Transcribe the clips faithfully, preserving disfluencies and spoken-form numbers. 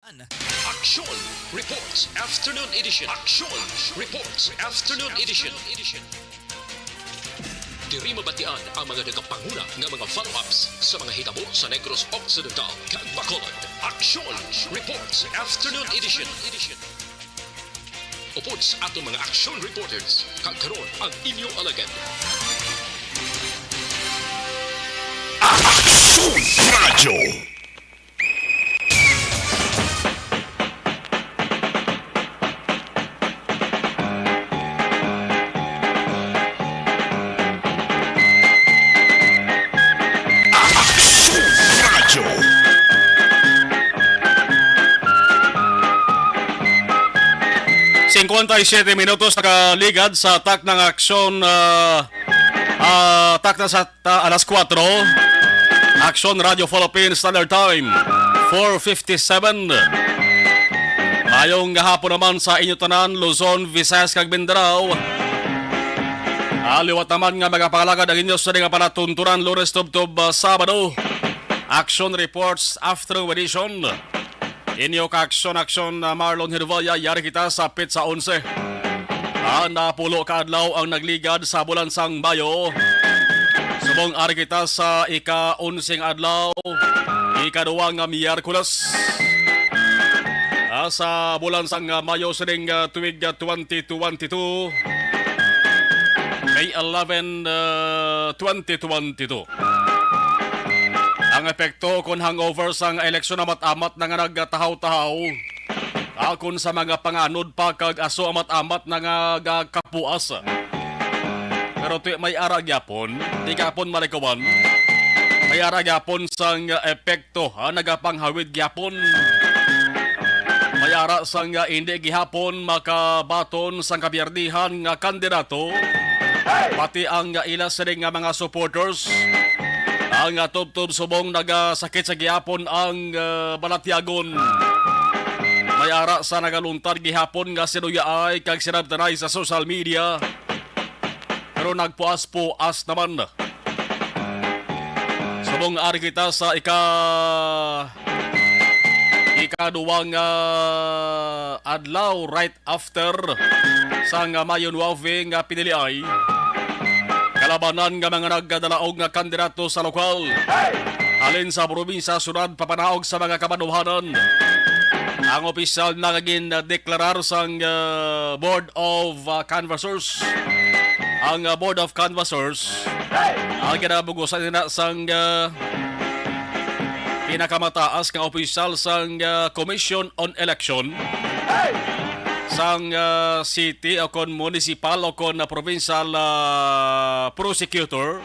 Aksyon Reports Afternoon Edition. Aksyon Reports Afternoon Edition. Diri mabatian ang mga nagapanguna nga mga follow-ups sa mga hitabo sa Negros Occidental kag Bacolod. Aksyon Reports Afternoon Edition. Upod sa aton mga action reporters, kag karon ang inyo alagad. Aksyon Radyo. Aksyon Radyo. Singkwenta y siyete minutos nakaligad sa taknang aksyon, ah, ah, takna sa ta-, alas kuwatro. Aksyon Radyo Philippines Standard Time, four fifty-seven. Mayong gahapon naman sa inyo tanan, Luzon, Visayas, kag Mindanao. Ah, liwat naman nga magapangalagad ang inyo sa nga palatuntunan, Lunes tubtob, ah, Sabado. Action Reports Afternoon Edition. Inyo ka aksyon-aksyon, ah, Marlon Hervalla, yari kita sa pitsa onse. Ah, napulo ka adlaw ang nagligad sa bulan sang Mayo. Subong ari kita sa ika-onse nga adlaw, ikaduwa nga Miyerkules, ah, sa bulan sang, ah, Mayo sining, ah, tuig, ah, twenty twenty-two, May eleven, ah, twenty twenty-two. Ang epekto kon hangover sang eleksyon amat-amat na nga nagatahaw-tahaw, akon sa mga panganod pa kag aso amat-amat na nga gakapuas. Pero ti may ara gyapon, di gapon malikawan. May ara gyapon sang epekto, ah, nagapanghawid gyapon. May ara sang, ah, indi gihapon makabaton sang kabiyerdihan nga kandidato, pati ang, ah, ila sini nga mga supporters. Ang, ah, tubtob subong nagasakit sa gihapon ang, ah, balatyagon. May ara sa nagaluntad gihapon nga sinuyaay kag sinabtanay sa social media. Pero nagpuas-puas naman. Subong ari kita sa ika-, ikaduwa nga adlaw right after sang Mayo nuwebe nga piniliay. Kalabanan nga mga nagdalaog nga kandidato sa lokal, halin sa probinsya, syudad, papanaog sa mga kabanuhanan. Ang opisyal na nga gindeklarar sang, ah, Board of, ah, Canvassers. Ang, ah, Board of Canvassers, ang ginabugusan nila sang, ah, pinakamataas nga opisyal sang, ah, Commission on Election, sang, ah, city o kon municipal o kon, ah, provincial, ah, prosecutor,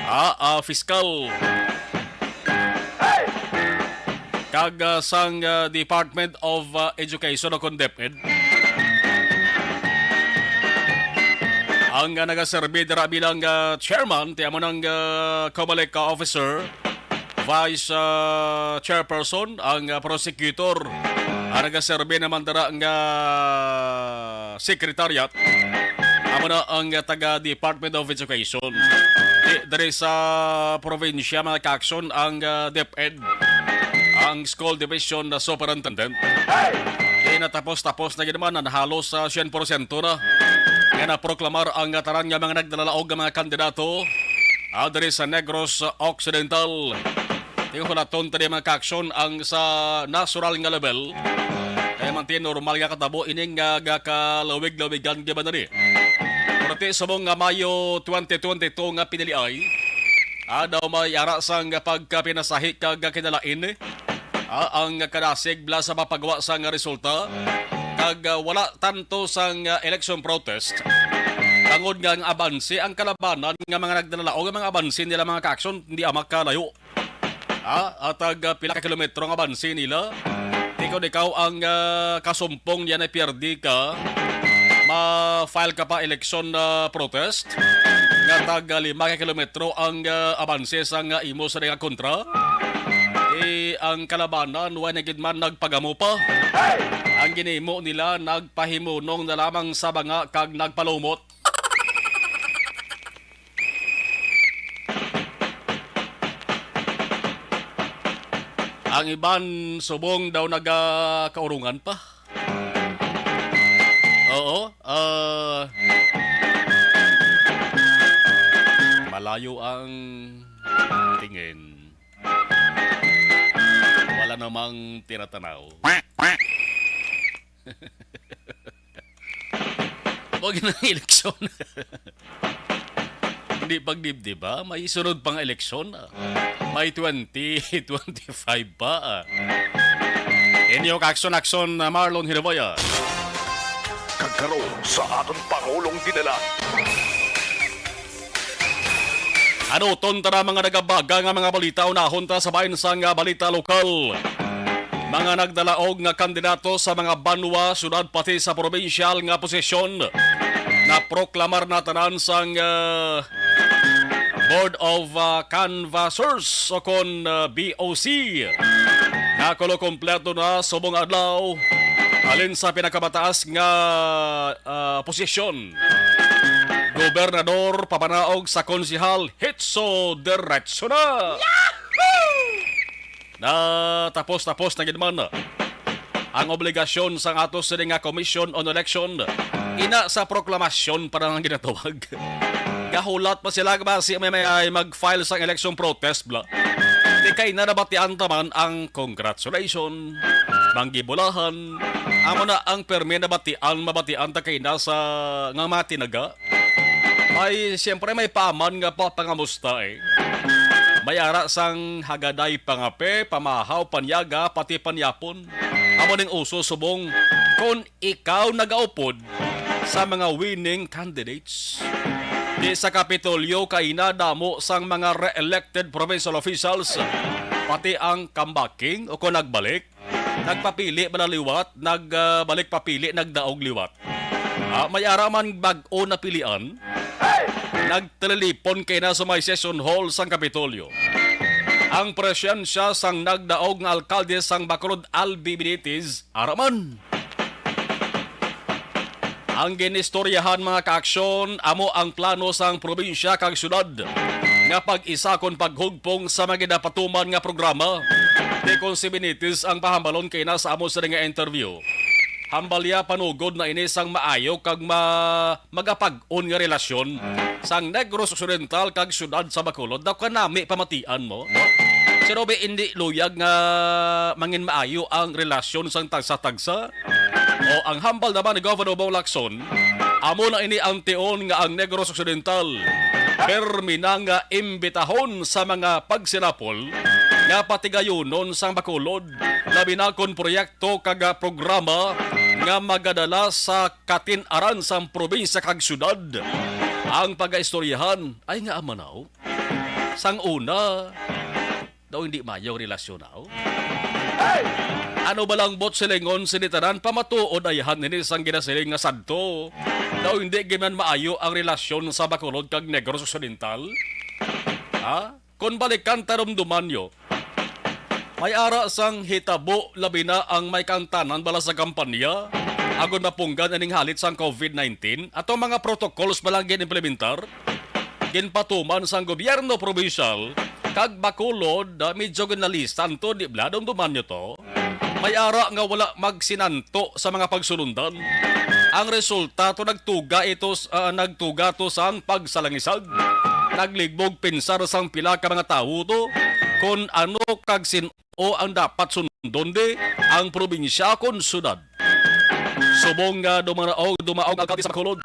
ah, ah, fiscal, kag, ah, sang, ah, Department of, ah, Education o kon DepEd. Ang, ah, nagaserbi dira bilang, ah, chairman, ti amo nang, ah, COMELEC, ah, officer, vice, ah, chairperson, ang, ah, prosecutor, ang nagaserbi naman dira nga secretariat, amo na ang, ah, taga Department of Education. Di, diri sa probinsya, mga kaaksyon, ang, ah, DepEd, ang School Division na Superintendent. Di natapos-tapos na gid man, na halos sa siyento na nga naproklamar ang, ah, tanan nga mga nagdalalaog nga mga kandidato, ah, diri sa Negros Occidental. Tingkulaton tani, mga kaaksyon, ang sa nasyonal nga level. Kaya man ti normal nga katabo ining nga gakalawig-lawigan giban diri. Pero ti subong nga Mayo twenty twenty-two nga piniliay, ah, daw may ara sang pagkapinasahi kag kinalain, ah, ang kadasig bala sa mapagwa sang resulta, kag, ah, wala tanto sang, ah, election protest. Tungod nga ang abanse, ang kalabanan nga mga nagdalalaog, ang mga abanse nila, mga kaaksyon, hindi amak kalayo. Ah, atag, ah, pila ka kilometro nga abanse nila. Di kon ikaw ang, ah, kasumpong niya na pierde ka, ma-file ka pa election, ah, protest. Nga tag, ah, lima ka kilometro ang, ah, abanse sang, ah, imo sa nga kontra. Eh, ang kalabanan, wala na gid man nagpagamo pa. Ang ginhimo nila, nagpahimunong na lamang sa banga kag nagpalumot. Ang iban subong daw nagakaurungan pa. Oo, ah, malayo ang tingin. Wala namang tinatanaw. Wag na ang eleksyon. Hindi pagdibdib, ha? May sunod pa nga eleksyon, ah. May twenty twenty-five pa, ah. Inyo ka-aksyon-aksyon, ah, Marlon Hiraboya. Kagkaron sa aton Pangulong Dinala. Ano ton tara mga nagabaga nga mga balita, unahon ta sa bahin sang, ah, balita lokal. Mga nagdalaog nga kandidato sa mga banwa, syudad, pati sa probinsyal nga posisyon, naproklamar na tanan sang, ah, Board of, ah, Canvassers o kon, ah, B O C. Nakulo kompleto na subong adlaw halin sa pinakamataas nga, ah, posisyon, gobernador, pamanaog sa konsehal, hitso diretso na. Na tapos-tapos na gid man ang obligasyon sang ato sini nga Commission on Election. Ina sa proklamasyon pa na ang ginatawag. Gahulat pa sila nga basi may, may ay mag-file sang election protest bla. Di kay na nabatian ta man ang congratulation, manggibulahan. Amo na ang permi nabatian, mabatian ta kay na sa nga mga tinaga. Ay, siyempre, may paman nga pa pangamusta, eh. May ara sang hagaday pangape, pamahaw, panyaga, pati panyapon. Amo ning uso subong kon ikaw nagaupod sa mga winning candidates. Di sa Kapitolyo kay nadamo sang mga re-elected provincial officials, pati ang comebacking o kon nagbalik. Nagpapili bala liwat, nag, ah, balik papili, nagdaog liwat. Ah, may ara man bag-o napilian, nagtalilipon kay na sa may session hall sang Kapitolyo. Ang presensya sang nagdaog nga alkalde sang Bacolod, Albi Benitez, ara man. Ang ginistoryahan, mga kaaksyon, amo ang plano sang probinsya kag syudad nga pag-isa kon paghugpong sa mga ginapatuman nga programa. Di kon si Benitez ang pahambalon kay na sa amo sini nga interview. Hambal niya panugod na ini sang maayo kag ma-, magapag-on nga relasyon sang Negros Occidental kag syudad sa Bacolod. Daw kanami pamatian mo, no? Sino ba hindi luyag nga mangin maayo ang relasyon sang tagsa-tagsa? O, ang hambal naman ni Governor Bong Lacson, amo na ini ang tion nga ang Negros Occidental permi na nga imbitahon sa mga pagsinapol nga patigayunon sang Bacolod, labi na kon proyekto kag programa nga magadala sa katin-aran sang probinsya kag syudad. Ang pagaistoryahan ay nga amanaw. Sang una, daw hindi mayo ang relasyon, aw? Ano ba lang bot silingon sini tanan? Pamatuod ayhan nini sang ginasiling nga sadto. Daw hindi gid man maayo ang relasyon sa Bacolod kag Negros Occidental? Ha? Kon balikan ta, dumduman nyo, may ara sang hitabo, labi na ang may kaangtanan bala sa kampanya, agod mapunggan ining halit sang covid nineteen, ato mga protocols ba lang gin-implementar? Ginpatuman sang gobyerno probinsyal kag Bacolod, ah, medyo ginalisan to, di bala? Dumduman nyo to. May ara nga wala magsinanto sa mga pagsulundan. Ang resulta to nagtuga ito s-, ah, nagtuga to sang pagsalangisag. Nagligbog pensar sang pila ka mga tawo to kon ano kag sin-o ang dapat sundon di ang probinsya kon syudad. Subong nga dumaraog, dumaog ang alkalde sa Bacolod,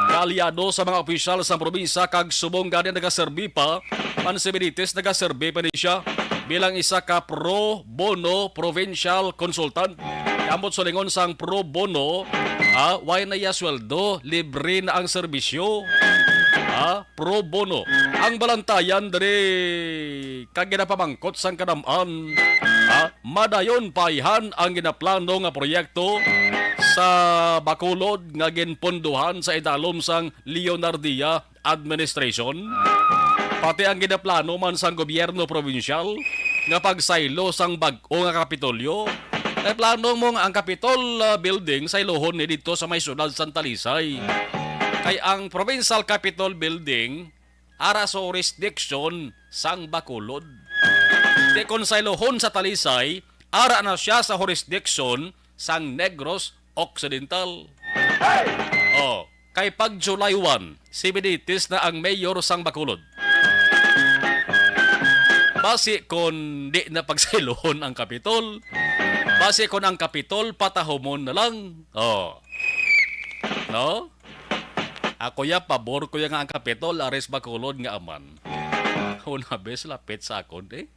kaalyado sa mga opisyal sa probinsya kag subong gani nagaserbi pa man si Benitez, nagaserbi pa ni siya bilang isa ka pro bono provincial consultant. Ambot silingon sang pro bono, ah, way na iya sweldo, libre na ang serbisyo. Ah, pro bono. Ang balantayan diri kag ginapamangkot sang kadam-an, ah, madayon paayhan ang ginaplano nga proyekto sa Bacolod nga ginpondohan sa idalom sang Leonardia administration, pati ang ginaplano man sang gobyerno probinsyal nga pagsaylo sang bag-o nga Kapitolyo. May plano mo nga ang Capitol, ah, Building saylohon ni didto sa may syudad sang Talisay. Kay ang Provincial Capitol Building ara sa jurisdiction sang Bacolod. Di kon saylohon sa Talisay, ara na siya sa jurisdiction sang Negros Occidental. Oh, kay pag July one, si Benitez na ang mayor sang Bacolod. Basi kon di na pagsaylohon ang Kapitol, basi kon ang Kapitol patahumon na lang. Oh. No? Ako ya, pabor ko ya nga ang Kapitol aris Bacolod nga aman. Una bes lapit sa akon, eh.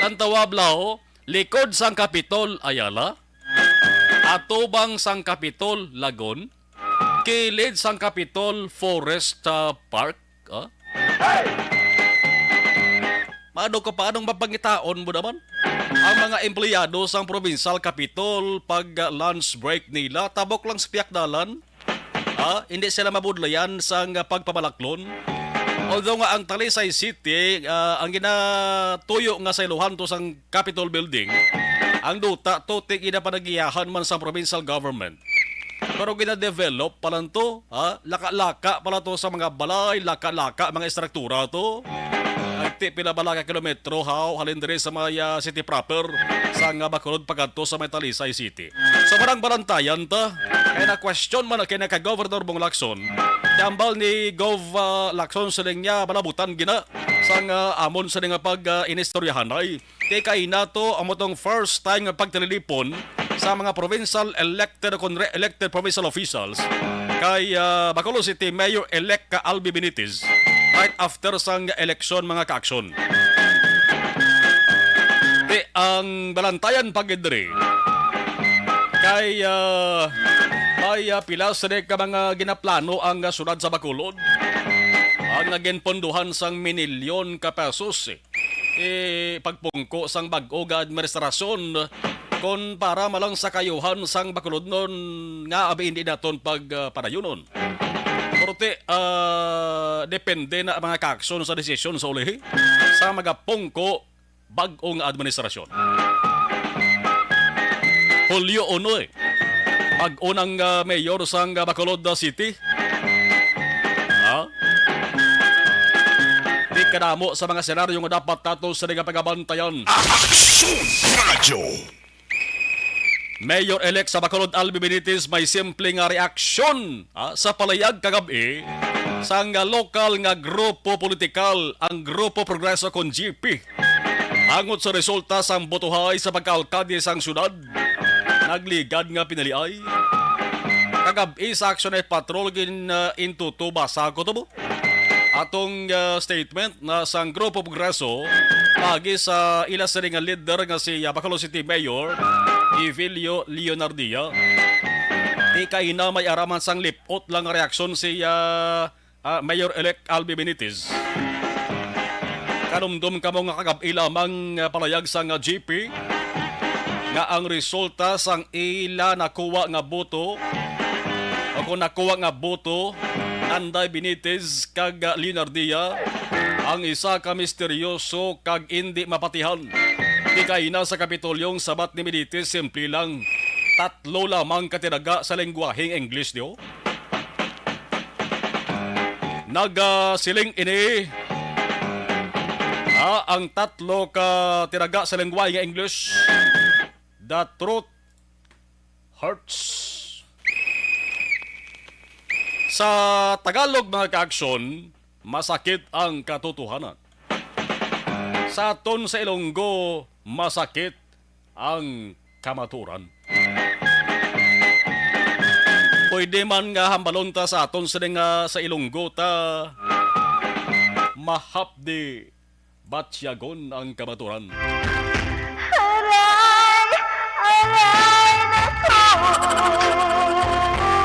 Tantawa, Blao, likod sang Kapitol, Ayala, atubang sang Kapitol, Lagon, kilid sang Kapitol, Forest, ah, Park, ah? Paano ka, paanong mapangitaon mo naman? Ang mga empleyado sang provincial capitol, pag, ah, lunch break nila, tabok lang sa pihak dalan. Ah, hindi sila mabudlayan sang pagpamalaklon. Although nga ang Talisay City, ah, ang ginatuyo nga sayluhan to sang Capitol Building, ang duta to ti ginapanagiyahan man sang provincial government. Pero ginadevelop pa lang to, ha? Laka-laka pa lang to sa mga balay, laka-laka mga estruktura to. Nagti pila bala ka kilometro, haw, halin diri sa may, ah, city proper, sa nga Bacolod pakadto sa may Talisay City. So, parang balantayan ta. Kaya na-question man kay na ka Governor Bong Lacson. Tambal ni Gov, ah, Lacson siling niya, malabutan gina. Sa nga amon sa nga pag, ah, inistoryahanay. Kay kay nato amo tong first time nga pagtililipon sa mga provincial elected o kon re-elected provincial officials kay, ah, Bacolod City Mayor-elect ka Albi Benitez right after sang eleksyon, mga kaaksyon. Ti ang balantayan pa gid diri kay, ah, may, ah, pila sini ka mga ginaplano ang, ah, syudad sa Bacolod ang naging pondohan sang minilyon ka pesos, eh, pagpungko sang bag-o nga administrasyon kon para malang sa kayuhan sang Bacolodnon nga abi hindi naton pag, ah, padayunon. Pero ti, ah, depende na ang mga kaaksyon sa desisyon sa ulihi sa magapungko bag-o nga administrasyon. Hulyo uno, eh. Bag-o nang, ah, mayor sang, ah, Bacolod, ah, City. Ha? Di kadamo sa mga senaryo nga dapat nato sa nga pagabantayan. Aksyon Radyo. Mayor-elect sa Bacolod, Albi Benitez, may simple nga reaksyon, ah, sa palayag kagab-i sang, ah, lokal nga grupo politikal, ang Grupo Progreso kon G P. Angot sa resulta sang botohay sa pagkaalkade sang syudad, nagligad nga pinaliay. Kagab-i sa aksyon ay patrol gin, ah, intutuba sa kutob. Atong, ah, statement na sang Grupo Progreso, pagi sa ila sini nga leader nga si, ah, Bacolod City Mayor Evelio Leonardia. Di kay na may araman sang lipot lang nga reaksyon si, ah, ah, Mayor-elect Albi Benitez. Kanumdom kamo nga kagab-i lamang, ah, palayag sang, ah, G P nga ang resulta sang ila nakuha nga boto o kung nakuha nga boto, Tanday Benitez kag, ah, Leonardia, ang isa ka misteryoso kag indi mapatihan. Di kay na sa Kapitolyong sabat ni Benitez, simple lang. Tatlo lamang ka tinaga sa lengguwaheng English, di o? Nagasiling ini, ah, ang tatlo ka tinaga sa lengguwahe nga English, "The truth hurts." Sa Tagalog, mga kaaksyon, masakit ang katotohanan. Sa aton sa Ilonggo, masakit ang kamaturan. Pwede man nga hambalon ta sa aton sini nga sa Ilonggo ta mahapdi batyagon ang kamaturan. Aray! Aray, nako!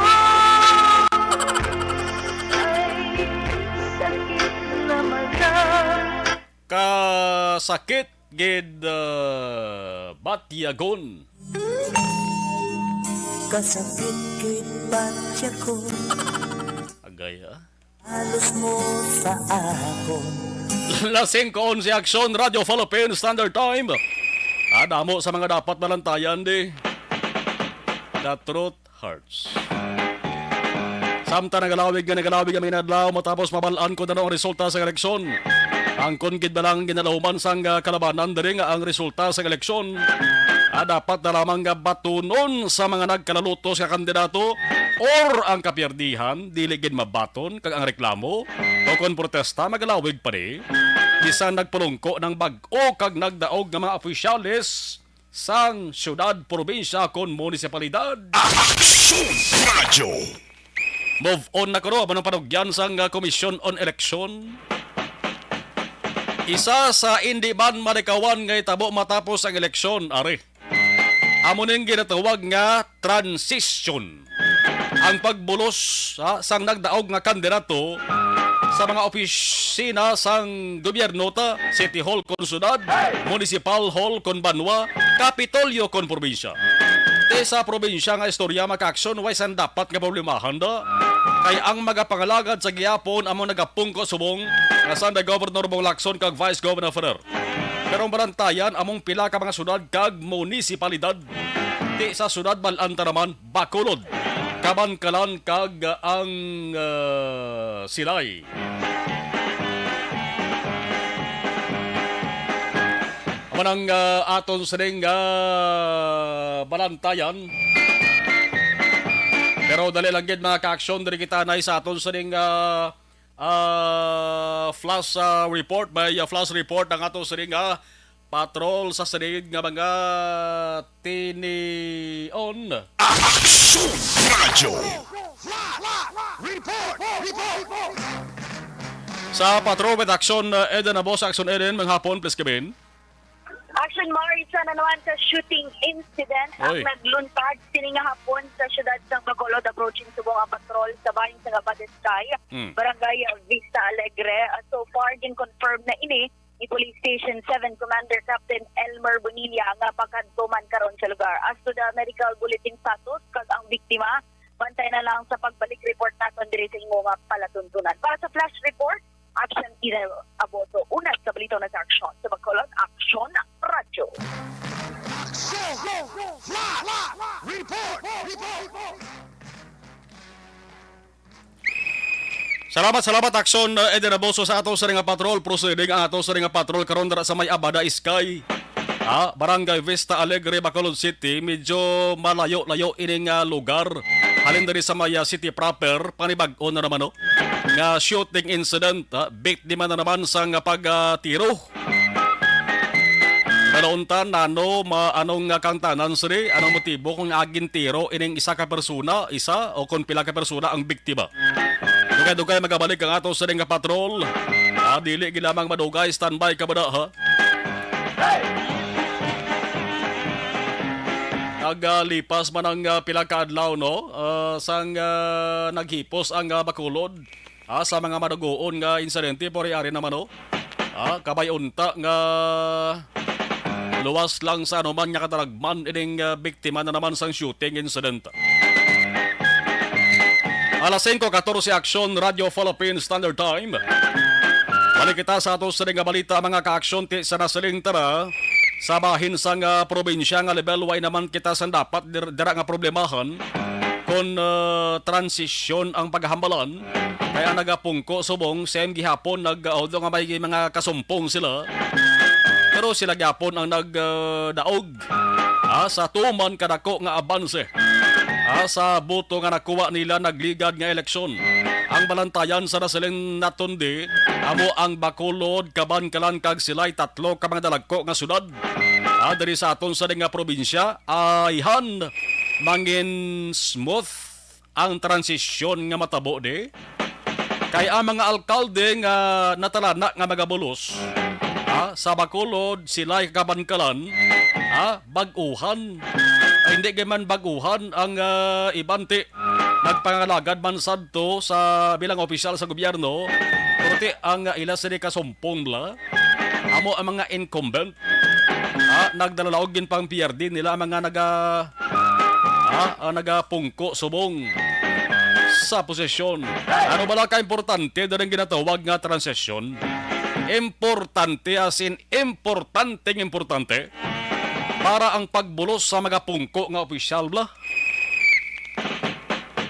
Ay, sakit na madam. Kasakit gid, ah, batyagon. Kasakit gid batyagon. Agay, ah. Halos mo sa akon. Lasing ko on si Aksyon Radyo Philippine Standard Time. Ah, damo sa mga dapat malantayan di. The truth hurts. Samtang nagalawig nga nagalawig ang mga inadlaw matapos mabal-an ko na ang resulta sa eleksyon. Angkon gid ba lang ginalauman sang, ah, kalabanan diri nga ang resulta sang eleksyon, ah, dapat na lamang nga batunon sa mga nagkalalutos nga kandidato or ang kapiyerdihan dili gid mabaton, kag ang reklamo o kon protesta magalawig pa ni bisan nagpulungko ng bag-o kag nagdaog nga mga opisyales sang syudad, probinsya, kon munisipalidad. Aksyon Radyo. Move on na kuno, amo nang panugyan sang, ah, Commission on Election. Isa sa indi man malikawan nga itabo matapos ang eleksyon, ari, amo ning ginatawag nga transition. Ang pagbulos, ha, sang nagdaog nga kandidato sa mga opisina sang gobyerno ta, City Hall kon syudad, Municipal Hall kon banwa, Kapitolyo kon probinsya. Ti sa probinsya nga istorya, mga ka-aksyon, way sang dapat nga problemahan da. Kay ang magapangalagad sa gihapon amo nagapungko subong nga sang the Governor Bong Lacson kag Vice Governor Ferrer. Pero ang balantayan among pila ka mga syudad kag munisipalidad. Ti sa syudad, bal-an ta naman, Bacolod, Kabankalan kag ang, ah, Silay. Amo nang, ah, aton sining, ah, balantayan. Pero dali lang gid, mga ka-aksyon, diri kita na sa aton sining, ah, ah, flash, ah, report. May, ah, flash report ang aton sining, ah, patrol sa sining nga mga tinion. Aksyon Radyo. Sa Patrol with Action, uh, Eden Abos, Action Eden, mga hapon, please come in. Action Mar, isa na naman ka shooting incident ang Oy. nagluntad sini nga hapon sa siyudad sa Bacolod, approaching subong ang patrol sa bahin sa Abadescay, Hmm. Barangay Vista Alegre. Uh, so far, gin-confirm na ini ni Police Station seven Commander Captain Elmer Bonilla nga pagkadto man karon sa lugar. As to the medical bulletin status kag ang biktima, bantay na lang sa pagbalik report naton diri sa imo nga palatuntunan. Para sa flash report, Action Tina Aboso, unat sa balita na sa aksyon sa Bacolod, Aksyon Radyo. Aksyon! Flash! Report! Report! Salamat, salamat, Aksyon, uh, Eden Aboso, sa ato sa nga patrol. Proceeding ang ato sa nga patrol karon dira sa may Abada Sky. Ah, Barangay Vista Alegre, Bacolod City. Medyo malayo-layo ining, ah, lugar. Halin diri sa may, ah, city proper, panibag-o na naman, no? Nga shooting incident, ah, biktima na naman sang pag, ah, tiro. Pero unta, nano, ma-, anong, ah, kangtanan, sir, eh? Anong motibo kung agin tiro ining isa ka persona, isa o kung pila ka persona ang biktima? Dugay-dugay magabalik ang ato sa nga patrol. Ah, dili gid lamang madugay, standby ka ba na, ha? Nagalipas man ang, ah, pila ka adlaw, no? Ah, sang, ah, naghipos ang, ah, Bacolod. Ah, sa mga madugoon nga insidente, pori ari naman, no? Ah, kabay unta nga luwas lang sa anuman nga kataragman ining, ah, biktima na naman sang shooting incident. Alas singko katorse, Aksyon Radyo Philippine Standard Time. Balik kita sa ato sa nga balita, mga kaaksyon, ti sa nasiling tara sa bahin sang, ah, probinsya nga level, way naman kita sa dapat dir-, dira nga problemahan kon, ah, transisyon ang paghambalan. Kaya nagapungko subong same gihapon nag-, although nga may mga kasumpong sila, pero sila gyapon ang nag, ah, daog, ah, sa tuman kadako nga abanse, ah, sa boto nga nakuha nila nagligad nga eleksyon. Ang balantayan sa nasiling naton di amo ang Bacolod, Kabankalan kag Silay, tatlo ka mga dalagko nga syudad, ah, diri sa aton sa nga probinsya. Ayhan, mangin smooth ang transisyon nga matabo di. Kay ang mga alkalde nga natalana nga magabulos, ha, sa Bacolod, Silay, Kabankalan, ha, bag-uhan. Ay, hindi kay man bag-uhan ang, ah, iban ti nagpangalagad man sadto sa bilang opisyal sa gobyerno, pero ti ang, ah, ila sini kasumpong bla, amo ang mga incumbent. Ah, nagdala og ginpangpiyerdi nila ang mga naga-, ah, ang nagapungko subong sa posisyon. Ano bala ka importante diri ang ginatawag nga transisyon? Importante, as in, importanteng importante para ang pagbulos sa mga pungko nga opisyal, bla.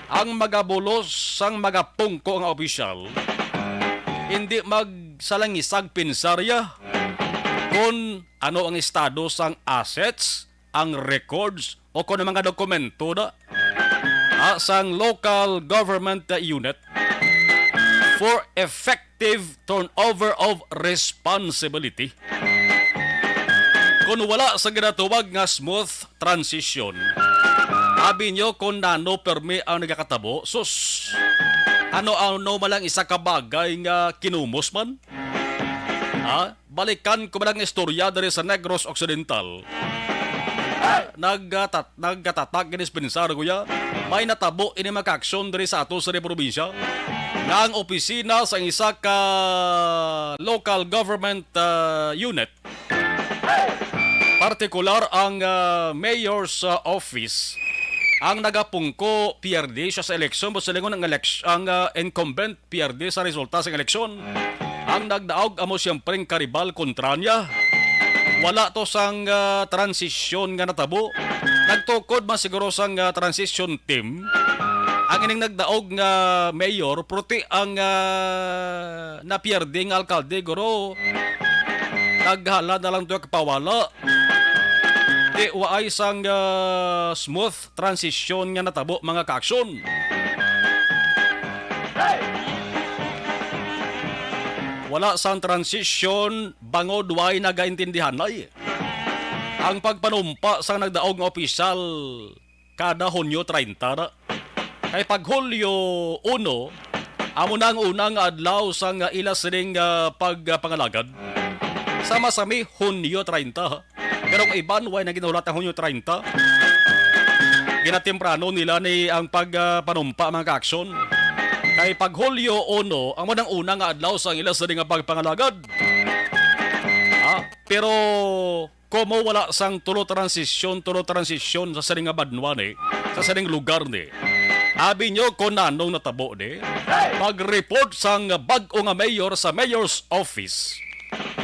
Ang magabulos sang mga pungko nga opisyal, hindi mag sa langisag pinsarya kon ano ang estado sang assets, ang records, o kon ang mga dokumento na, ah, sang local government unit for effective turnover of responsibility. Kung wala sa ginatawag nga smooth transition, abi nyo kung nano permi ang nagakatabo, sus, ano-ano man lang isa ka bagay nga kinumos man. Ha? Balikan ko man ang istorya diri sa Negros Occidental. Naggatat-, nagkatatak gini si Pinsar, kuya. May natabo ini, mga kaaksyon, diri sa ato sa probinsya, nga ang opisina sa isa ka local government, ah, unit, partikular ang, ah, mayor's, ah, office, ang nagapungko, pierde siya sa eleksyon, basta lingon ang eleks-, ang, ah, incumbent pierde sa resulta sang eleksyon. Ang nagdaog amo siyempre ang karibal kontra niya. Wala to sang, ah, transisyon nga natabo. Nagtukod man siguro sang, ah, transition team. Ang ining nagdaog nga mayor, pruti ang, ah, napierde nga alkalde, guro. Naghala na lang to kapawala. Di waay sang, ah, smooth transition nga natabo, mga kaaksyon. Wala sang transition bangod way nagaintindihanay ang pagpanumpa sang nagdaog nga opisyal kada Hunyo treinta na. Kay pag Hulyo uno, amo na ang una nga adlaw sang ila sining, ah, pagpangalagad. Sama sa mi, Hunyo treinta. Pero ang iban, way na ginahulat ang Hunyo treinta. Ginatemprano nila ni ang pag, ah, panumpa, mga kaaksyon. Kay pag Hulyo uno, amo nang una nga adlaw sa ila sa nga pagpangalagad. Ah, pero komo wala sang tulo transisyon, tulo transisyon sa sining nga banwa ni, sa sining lugar ni. Abi nyo kung nanong natabo ni? Pag-report sang bag-o nga mayor sa mayor's office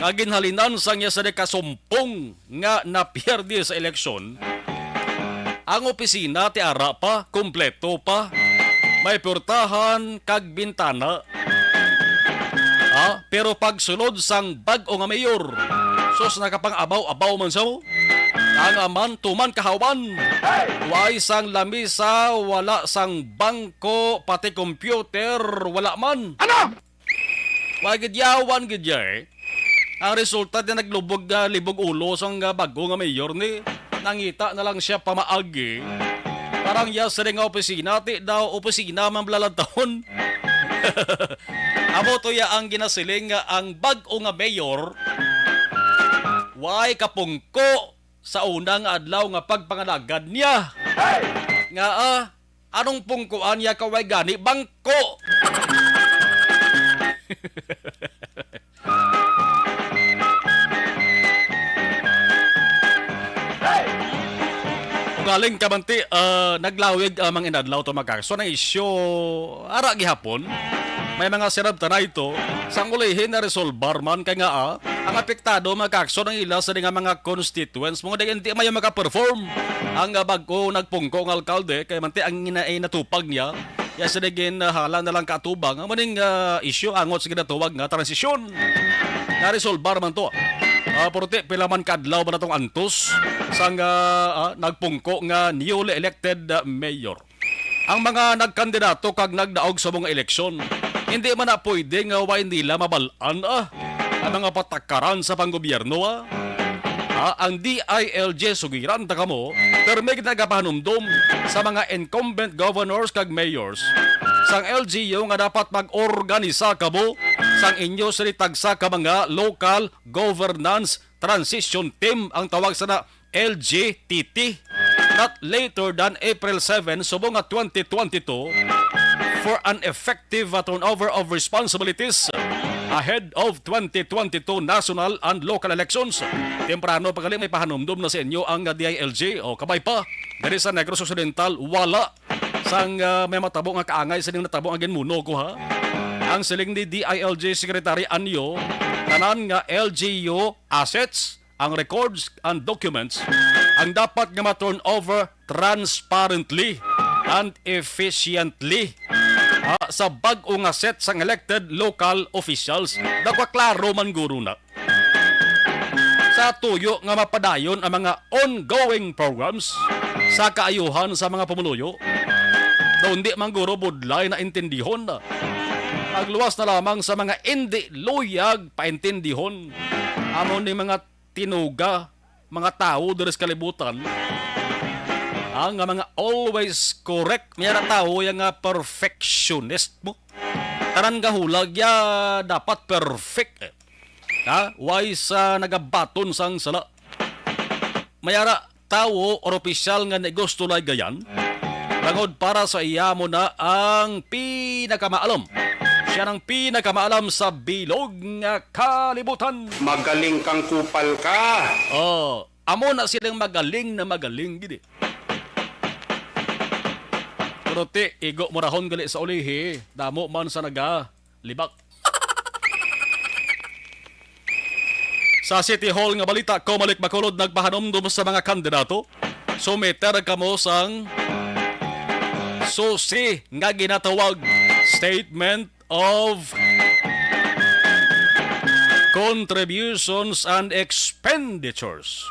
nga ginhalinan sang iya sa kasumpong nga napierde sa eleksyon, ang opisina ti ara pa, kompleto pa, may purtahan kag bintana. Ah, pero pagsulod sang bag-o nga mayor, sus, nakapang-abaw-abaw man sa mo. Ang aman tuman kahawan, way sang lamisa, wala sang bangko, pati computer, wala man. Ano? Wa gid yawan gid ya, eh. Ang resulta di naglubog, ah, libog ulo sang, ah, bag-o nga mayor ni nangita na lang siya pamaagi. Parang ya sila nga opisina, ti daw opisina man blalantahon. Amo to ya ang ginasiling nga ang bag-o nga mayor way kapungko sa una nga adlaw nga pagpangalagad niya. Nga, ah, anong pungkuan niya kaway gani bangko? Ugaling kamanti, ah, naglawig ang mga inadlaw to, mga kaaksyon, ang isyu ara gihapon. May mga sirab tanay to, sang ulihin na resolbar man kay nga, ah, ang apektado, mga kaaksyon, ang ila sa nga mga constituents mo nga hindi mayo makaperform ang, ah, bag-o nagpungko nga alkalde kay manti ang ina-, ay natupag niya. Ya sila gin, ah, hala na lang katubang ang maning, ah, isyu angot sa ginatawag nga transisyon. Naresolbar man to. Ah, purti, pila man ka adlaw ba natong antos sang, ah, ah, nagpungko nga newly elected, ah, mayor? Ang mga nagkandidato kag nagdaog sa mga eleksyon, hindi man na pwede nga way nila mabal-an, ah, ang mga patakaran sa panggobyerno, ah. Ah, ang D I L G, sugiran ta kamo, permi nagapahanumdom sa mga incumbent governors kag mayors sang L G U nga dapat mag-organisa kamo sang inyo sini tagsa ka mga local governance transition team, ang tawag sa na L G T T, not later than April seven, subong nga twenty twenty-two, for an effective, uh, turnover of responsibilities ahead of twenty twenty-two national and local elections. Temprano pa gali may pahanumdom na sa inyo ang, uh, D I L G. O, kabay pa, diri sa Negros Occidental, wala sang, uh, may matabo nga kaangay sining natabo nga ginmuno ko, ha. Ang siling ni D I L G Secretary Anyo, tanan nga L G U assets, ang records and documents ang dapat nga ma-turn over transparently and efficiently. ah, sa bag-o nga set sang elected local officials. Daw kaklaro man guro na sa tuyo nga mapadayon ang mga ongoing programs sa kaayuhan sa mga pumuluyo. Daw hindi man guro budlay na intindihon. Magluwas na lamang sa mga indi luyag paintindihon. Amo ni mga tinuga, mga tawo diri sa kalibutan, ah, nga mga always correct. May ara tawo ya nga perfectionist mo. Tanan nga hulag ya dapat perfect. Ha? Way sa nagabaton sang sala. May ara tawo or opisyal nga ni gusto lay gayan, bangod para sa iya mo na ang pinakamaalam. Siya nang pinakamaalam sa bilog nga kalibutan. Magaling kang kupal ka. Oh, amo na silang magaling na magaling gid eh. Pero ti, igo mo rahon gali sa ulihi, damo man sa naga libak. Sa City Hall nga balita, Comelec Bacolod nagpahanumdom sa mga kandidato. Sumiter kamo sang susi nga ginatawag Statement of Contributions and Expenditures.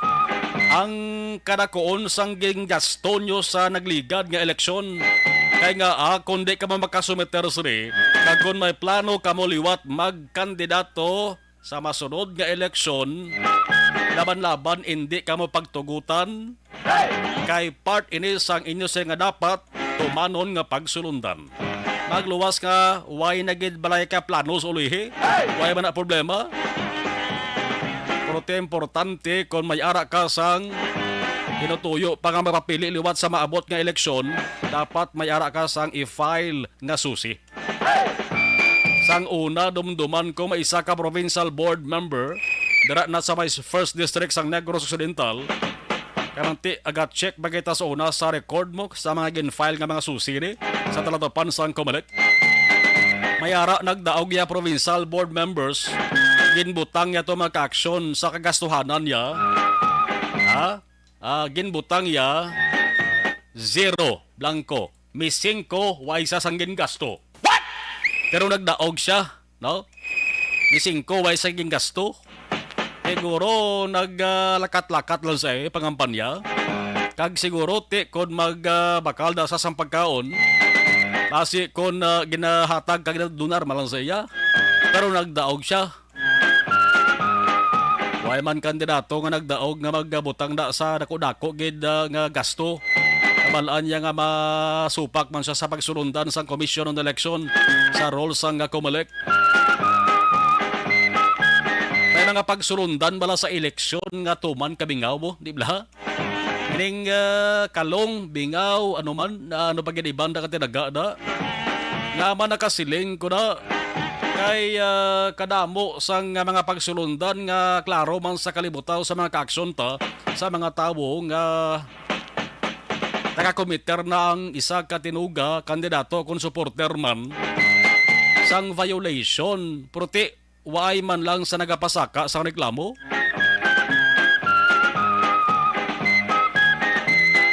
Ang kadakuon sang ginggasto nyo sa nagligad nga eleksyon. Kay nga, ah, kung di ka mo makasumiter sini, kag kung may plano ka mo liwat magkandidato sa masunod nga eleksyon, laban-laban indi ka mo pagtugutan, kay part ini sang inyo siya nga dapat tumanon nga pagsulundan. Magluwas nga way na gid balay ka plano sa ulihi, way man na problema. Pero ti importante, kung may ara ka sang inutuyo pa nga mapapili liwat sa maabot nga eleksyon, dapat may ara ka sang i-file nga susi. Sang una, dumduman ko may isa ka provincial board member dira na sa may first district sang Negros Occidental. Kanang ti, aga-check ba kita sa una sa record mo sa mga gin-file nga mga susi ni sa talatupan sang Comelec? May ara nagdaog ya provincial board members, ginbutang ya to mga aksyon sa kagastuhanan ya. Ha? Ah, ginbutang ya zero, blanco. May singko, way sa sang gingasto. What? Pero nagdaog siya, no? May singko, way sa gingasto. Siguro nag, ah, lakat-lakat lang sa, eh, pangampanya. Kag siguro ti kon mag, ah, bakal da sa sang pagkaon, basi kon, ah, ginahatag kag ginadunar man lang sa iya. Pero nagdaog siya. Way man kandidato nga nagdaog nga magbutang da sa dako-dako gid, ah, nga gasto. Kabal-an niya nga masupak man siya sa pagsulundan sang Commission on Election sa rules sang, ah, Comelec. May mga pagsulundan bala sa eleksyon nga tuman kabingaw mo, di bala? Ining, ah, kalong, bingaw, ano man, ah, ano pa gid iban da ka tinaga da. Nga man nakasiling ko na, kay, ah, kadamo sang, ah, mga pagsulundan nga klaro man sa kalibutaw sa mga kaaksyon ta, sa mga tawo nga nakakomiter na ang isa ka tinuga, kandidato kon supporter man sang violation. Pero ti, waay man lang sa nagapasaka sang reklamo.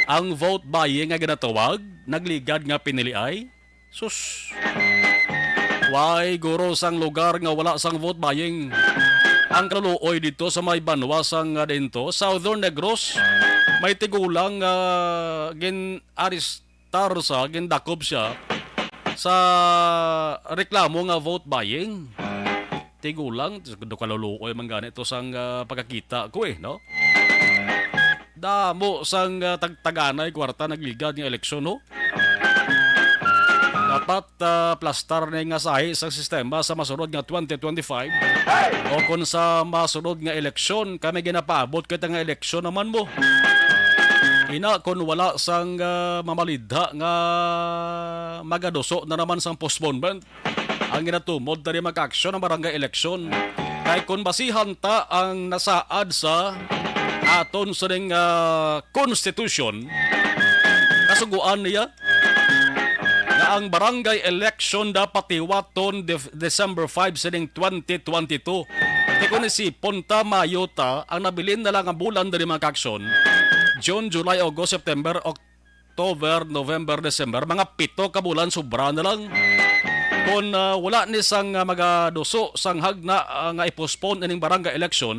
Ang vote buying nga ginatawag, nagligad nga piniliay. Sus. Way guro sang lugar nga wala sang vote buying. Ang kaluluoy dito sa may banwa sang, ah, dito, Southern Negros, may tigulang, ah, gin-aris-, tar sa gindakop siya sa reklamo nga vote buying. Tigulang, do kaluluoy man gani to sang, ah, pagkakita ko eh, no? Damo sang, ah, tagtaganay kwarta nagligad nga eleksyon, no? Dapat, ah, plastar na nga sahi sa sistema sa masunod nga twenty twenty-five o kon sa masunod nga eleksyon, kami ginapaabot kita nga eleksyon naman mo. Ina, kon wala sang, ah, mamalidha nga magaduso na naman sang postponement, ang ginatumod tani magkaaksyon ang barangay eleksyon. Kay kon basihan ta ang nasaad sa aton sining, ah, konstitusyon, kasugoan niya nga ang barangay election dapat hiwaton Def-, December five sining twenty twenty-two. Ti kon isipon ta, Mayo ta, ang nabilin na lang nga bulan diri mga kaaksyon, June, July, August, September, October, November, December, mga pito ka bulan, sobra na lang. Kung, ah, wala ni sang, ah, magaduso sang hagna, ah, nga i-postpone ining barangay election,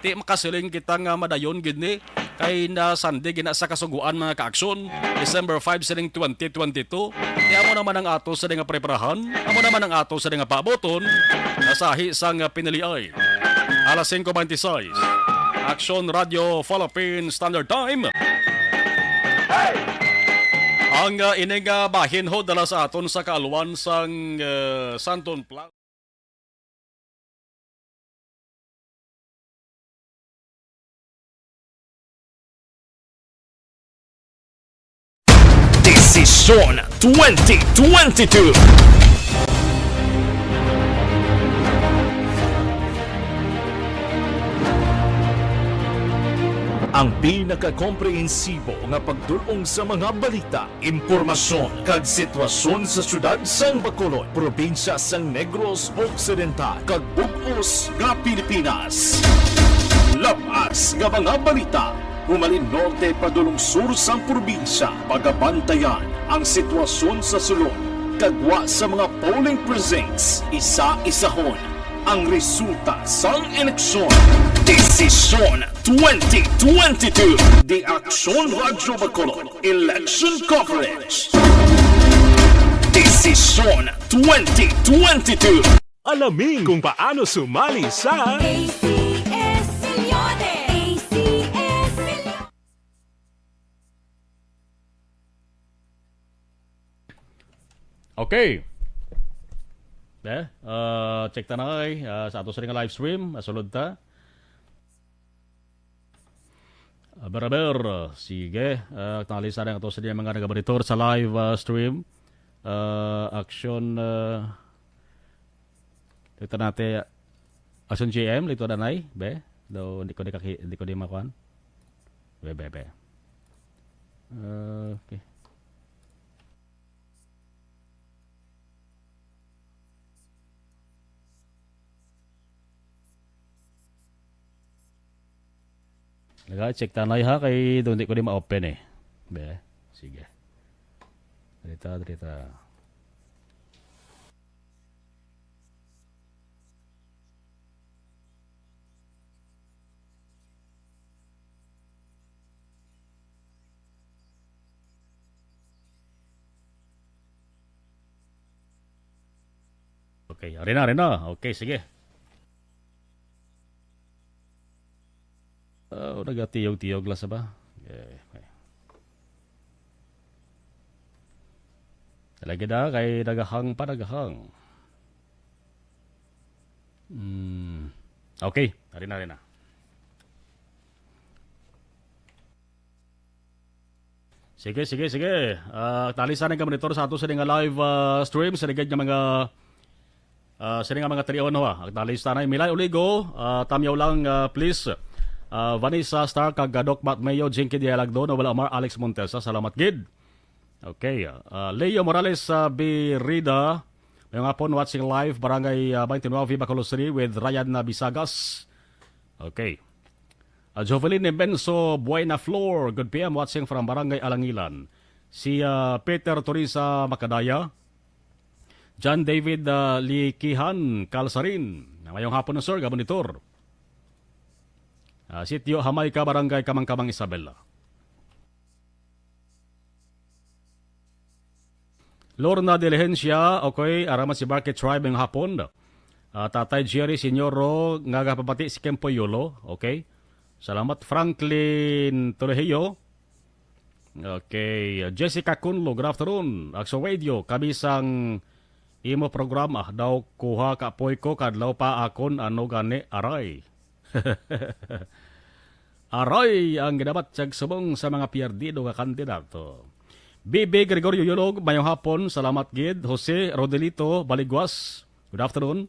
ti makasiling kita nga madayon gid ni kay nasandig gina sa Kasugoan mga kaaksyon, December five sining twenty twenty-two. Ti amo naman ang ato sa nga preparahan, amo naman ang ato sa nga paaboton, nasahi sang piniliay. Alas singko bente seis, Aksyon Radio Philippine Standard Time. Ang, ah, ining, ah, bahin ho dala sa aton sa kaalwan sang, ah, Santon Plaza. Desisyon twenty twenty-two. Ang pinakakomprehensibo nga pagdul-ong sa mga balita, impormasyon, kag sitwasyon sa siyudad sang Bacolod, probinsya sang Negros Occidental, kag bug-os nga Pilipinas. Labas nga mga balita, humalin norte padulong sur sang probinsya, pagabantayan ang sitwasyon sa sulod, kag gwa sa mga polling precincts, isa-isahon ang resulta sang eleksyon. Desisyon twenty twenty-two. The Aksyon Radyo Bacolod Election Coverage. Desisyon twenty twenty-two. Alamin kung paano sumali sa A C S Señores. A C S Señores. Okay. Eh, ah, check ta na kay, ah, sa ato sa nga live stream, masulod ta. Ah, ber, ber, sige. Ah, tali sa ato sa mga nagamonitor sa live, ah, stream. Ah, action, ah, ito natin, action G M, lito na nai, be? Do, hindi ko di kaki-, hindi ko di makuan. Be, be, be. Ah, okay. Naga-check tanay ha, kay doon di ko di ma-open eh. Be, sige. Dali ta, dali ta. Okay, ari na, ari na. Okay, sige. Oh, nagatiyog-tiyog lang sa ba? Okay, okay. Lagi na kay nagahang pa, nagahang. Hmm. Okay, ari na, ari na. Sige, sige, sige. Ah, tali sa nga monitor sa ato sa nga live, ah, stream sa ligid nga mga, ah, sa nga mga talion, ha. Ang tali sa na Milay Oligo, ah, tamyaw lang, ah, please. Ah, Vanessa Star kag Gadok Bat Mayo, Jinky Dialagdo, Noel Amar, Alex Montesa, salamat gid. Okay, ah, Leo Morales sa Birida, mayong hapon, watching live, Barangay, ah, twenty-nine, Bacolod City with Ryan na Bisagas. Okay. Ah, Jovelyn Benso Buena Flor, good P M, watching from Barangay Alangilan. Si, ah, Peter Teresa Macadaya, John David, ah, Likihan Kalsarin. Mayong hapon na, sir, gabon ni Tor. Ah, Sitio Jamaica, Barangay Kamangkamang, Isabela. Lorna Diligencia, okay, araman si Barkit Tribe ngayong hapon. Ah, Tatay Jerry Senioro, nga gapabati si Kempo Yolo, okay. Salamat, Franklin Trujillo. Okay, Jessica Cunlo, good afternoon. Akso Radio, kami sang imo programa, daw kuha ka apoy ko, kadlaw pa akon, ano gani, aray. Aray ang ginabatyag subong sa mga piyerdido nga kandidato. B B Gregorio Yulog, mayong hapon, salamat gid. Jose Rodelito Baliguas, good afternoon.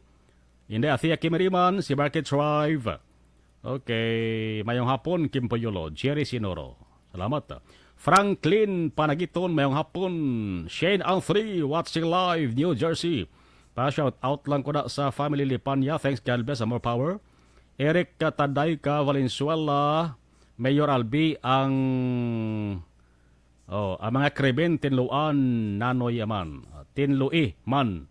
Inday Athea Kimiriman, si Market Drive. Okay, mayong hapon, Kim Poyolo, Jerry Sinoro. Salamat. Franklin Panagiton, mayong hapon. Shane Anthony, watching live, New Jersey. Pa-shout out lang ko na sa family Lipanya. Thanks, God bless and more power. Eric Tadayka Valenzuela, Mayor Albi, ang, oh, ang mga krimen tinluan, Nanoy Aman. Tinlui man.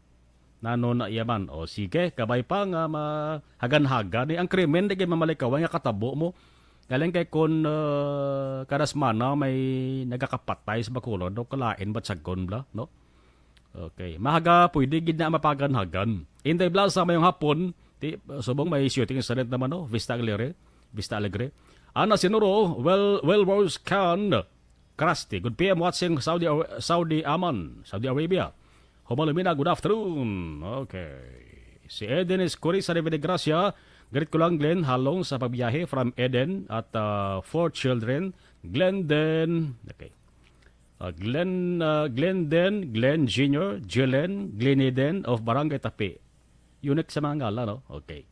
Nano na iya man? O, sige, kabay pa nga mahaganhagan. Eh, ang krimen, di kay mamalikawan nga katabo mo. Galing kay kun, ah, kada semana may nagakapatay sa Bacolod, no? Kalain ba't sagon bla, no? Okay. Mahaga, pwede gid na mapaganhagan. Inday Blasa, mayong hapon. Ti, subong may shooting incident naman, no? Vista Alegre. Vista Alegre. Ana Sinuro, well, well, Rose Khan. Krusty, good P M watching Saudi Ar-, Saudi Amman, Saudi Arabia. Homalumina, good afternoon. Okay. Si Eden Escurisa de Gracia, greet ko lang, Glenn, halong sa pagbiyahe from Eden at, ah, four children. Glenden, okay. Ah, Glenn, ah, Glenden, Glenn Junior, Jelen, Glenn Eden of Barangay Tapi. Unique sa mga ngalan, no? Okay.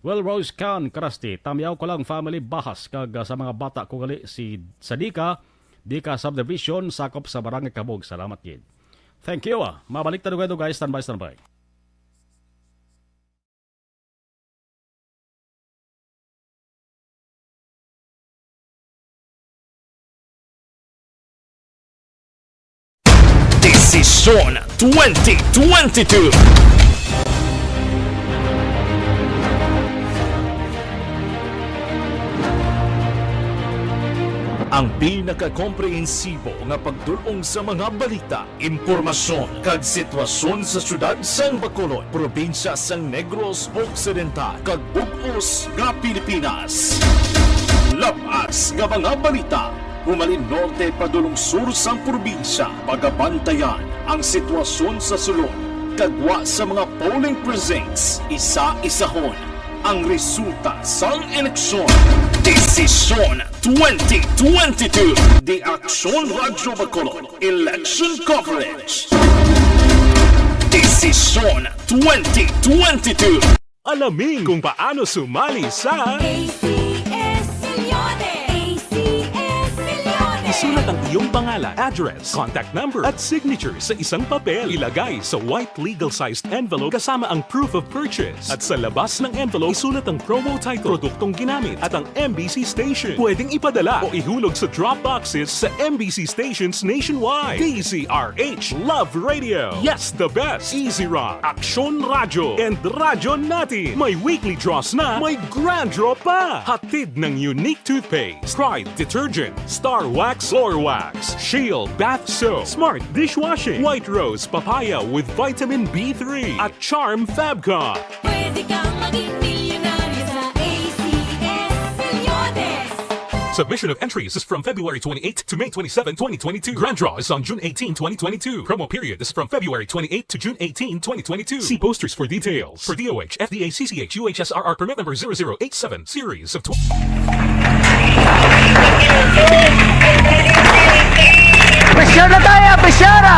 Well, Rose Khan, Krusty, tamyaw ko lang family bahas kag, ah, sa mga bata ko gali si Sadika, Dika Subdivision, sakop sa Barangay Kabog. Salamat gid. Thank you, ah. Mabalik ta dugang-dugang, guys. Standby, standby. Desisyon twenty twenty-two. Ang pinakakomprehensibo nga pagdul-ong sa mga balita, impormasyon, kag sitwasyon sa siyudad sang Bacolod, probinsya sang Negros Occidental, kag bug-os nga Pilipinas. Labas nga mga balita, humalin norte padulong sur sang probinsya, pagabantayan ang sitwasyon sa sulod, kag gwa sa mga polling precincts, isa-isahon ang resulta sang eleksyon. Desisyon twenty twenty-two. The Aksyon Radyo Bacolod Election Coverage. Desisyon twenty twenty-two. Alamin kung paano sumali sa A C S Millones. A C S Millones. Isulat ang iyong pangalan, address, contact number, at signature sa isang papel. Ilagay sa white legal-sized envelope kasama ang proof of purchase. At sa labas ng envelope, isulat ang promo title, produktong ginamit, at ang M B C station. Pwedeng ipadala o ihulog sa drop boxes sa M B C stations nationwide. D Z R H Love Radio. Yes, the best. Easy Rock, Aksyon Radyo, and Radyo Natin. May weekly draws na, may grand draw pa. Hatid ng Unique Toothpaste, Pride Detergent, Star Wax Floor Wax, Shield Bath Soap, Smart Dishwashing, White Rose Papaya with Vitamin B three, at Charm Fabcon. Pwede kang maging milyonaryo sa A C S Millones. Submission of entries is from February twenty-eighth to May twenty-seven, twenty twenty-two. Grand draw is on June eighteen, twenty twenty-two. Promo period is from February twenty-eighth to June eighteen, twenty twenty-two. See posters for details. For D O H, F D A, C C H, U H S R R permit number zero zero eight seven, series of tw- Pressure na tayo! Pressure na!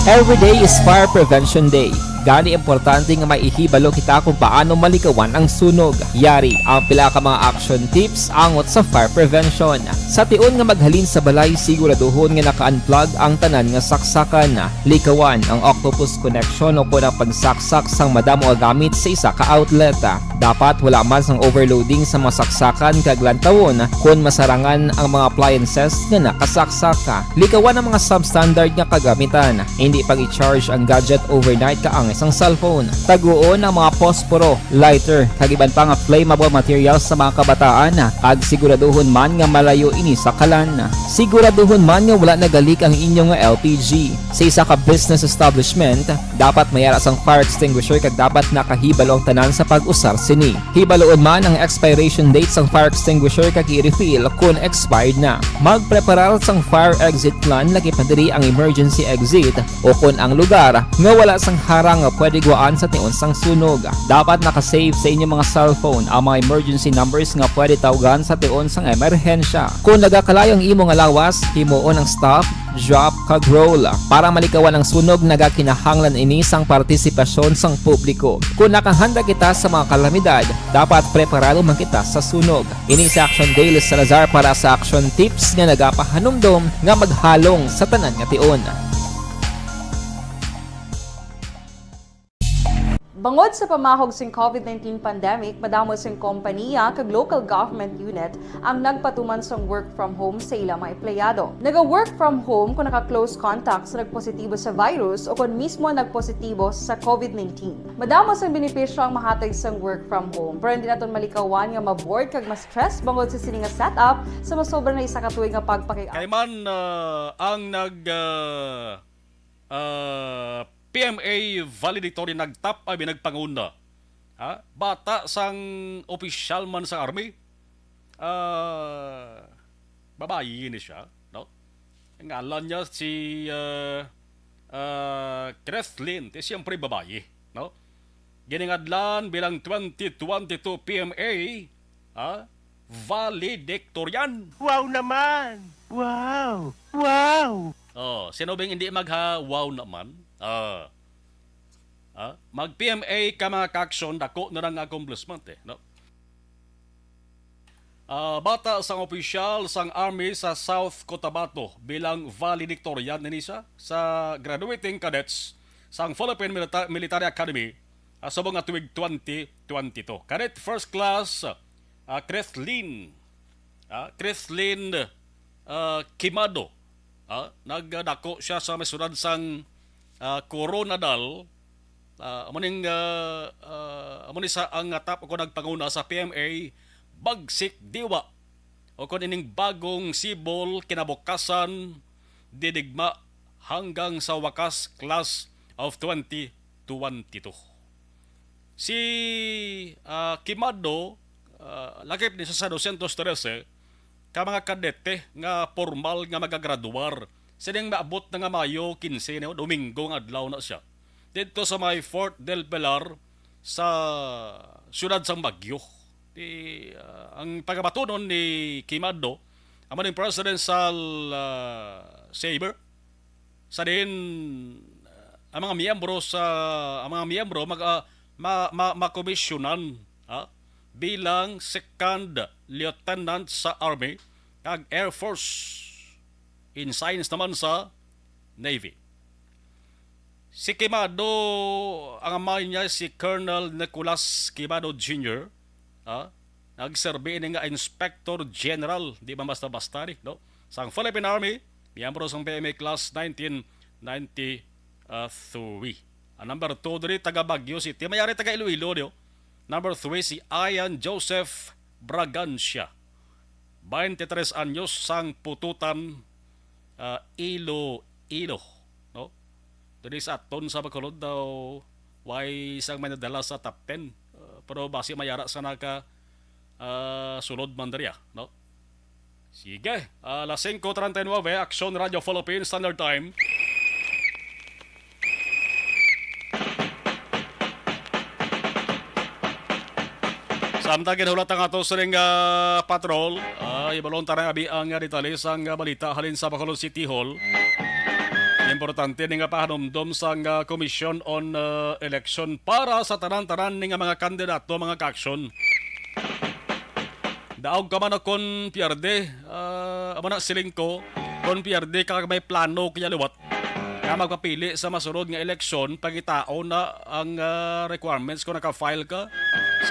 Every day is Fire Prevention Day. Gani, importante nga may ihibalo kita kung paano malikawan ang sunog. Yari ang pila ka mga action tips angot sa fire prevention. Sa tion nga maghalin sa balay, siguraduhon nga naka-unplug ang tanan nga saksakan. Likawan ang octopus connection o kon ang pagsaksak sang madamo nga gamit sa isa ka outlet. Dapat wala man sang overloading sa mga saksakan kag lantawon kon masarangan ang mga appliances nga nakasaksak. Likawan ang mga substandard nga kagamitan. Indi pag-i-charge ang gadget overnight kaangay sang cellphone. Taguon ang mga posporo, lighter, kag iban pa nga flammable materials sa mga kabataan, kag siguraduhon man nga malayo ini sa kalan. Siguraduhon man nga wala nagalik ang inyo nga L P G. Sa isa ka business establishment, dapat may ara sang fire extinguisher kag dapat nakahibalo ang tanan sa pag-usar sini. Hibaloon man ang expiration date sang fire extinguisher kag i-refill kon expired na. Magpreparar sang fire exit plan, lakip na diri ang emergency exit o kon ang lugar nga wala sang harang nga pwede gwaan sa tion sang sunog. Dapat naka-save sa inyong mga cellphone ang mga emergency numbers nga pwede tawgan sa tion sang emerhensya. Kon nagakalayo ang imo nga lawas, himuon ang stop, drop, kag roll. Para malikawan ang sunog, nagakinahanglan ini sang partisipasyon sang publiko. Kon nakahanda kita sa mga kalamidad, dapat preparado man kita sa sunog. Ini si Action Dale Salazar para sa Action Tips nga nagapahanumdom nga maghalong sa tanan nga tion. Bangod sa pamahog sing COVID nineteen pandemic, madamo sing kompaniya kag local government unit ang nagpatuman sang work from home sa ila mga empleyado. Naga-work from home kon naka-close contact sa nagpositibo sa virus o kon mismo nagpositibo sa COVID nineteen. Madamo sang benepisyo ang mahatag sang work from home, pero hindi naton malikawan nga ma-bored kag ma-stress bangod sa sini nga setup sa masobra na isa ka tuig nga pagpakig- Kay man, ah, ang nag, ah, ah, P M A valedictorian nagtap abi nagpanguna. Ha? Bata sang opisyal man sa army. Ah, babayi ni siya, no? Ang ngalan niya si, ah, ah, Krethlin. Ti siyempre babayi, no? Giningadlan bilang twenty twenty-two P M A, ah, valedictorian. Wow naman! Wow! Wow! Oh, sino bang hindi magha wow naman? Ah. Ah, mag P M A ka, mga ka-aksyon, dako na lang nga accomplishment, eh, no? Ah, bata sang opisyal sang Army sa South Cotabato bilang valedictorian ni siya sa graduating cadets sang Philippine Milita-, Military Academy, ah, subong nga tuig twenty twenty-two. Cadet First Class, ah, Krethlin, ah, Krethlin, ah, Kimado. Ah, nagdako siya sa may syudad sang, ah, Koronadal. Ah, amo ning, ah, ah, amo ni sa ang natap o nagpanguna sa P M A, Bagsik Diwa, o kon ining bagong Sibol Kinabukasan, Didigma hanggang sa Wakas, Class of twenty twenty-two. Si, ah, Kimado, ah, lakip ni sa dosyentos trese ka mga kadete nga pormal nga magagraduar sining maabot na nga Mayo quince, no? Domingo nga adlaw na siya. Didto sa may Fort del Pilar sa siyudad sang Baguio. Di, ah, ang pagabatunon ni Kimado, amo ning presidential, ah, saver, sa diin, ah, ang mga miyembro sa, ang mga miyembro mag, ah, ma-, ma-, makomisyonan, ha, bilang second lieutenant sa Army kag Air Force, ensigns naman sa Navy. Si Kimado, ang amay niya si Colonel Nicolas Kimado Junior, ah, nagserbi ini nga Inspector General, di man basta-basta ni, no? Sang Philippine Army, miyembro sang P M A Class nineteen ninety-three. Ang number two diri, taga Baguio City, may ari taga Iloilo, no? Number three, si Ian Joseph Bragancia, twenty-three anyos, sang Pututan, ah, Iloilo, no? Diri sa aton sa Bacolod daw, way sang may nadala sa top ten. Ah, pero basi may ara sa naka, ah, sulod man diri, ah, no? Sige, alas singko treinta y nueve, Aksyon Radio Philippines Standard Time. Samtang ginhulat ang ato sining, ah, patrol, ah, ibalon ta na abi ang, ah, detalye sang, ah, balita halin sa Bacolod City Hall. Importante ni nga pahanumdom sang, ah, Commission on, ah, Election para sa tanan-tanan ni nga mga kandidato, mga ka-aksyon. Daog ka man o kon pierde, ah, amo na siling ko, kon pierde ka, may plano kaya liwat nga magpapili sa masunod nga eleksyon, pangitaon na ang, ah, requirements kung naka-file ka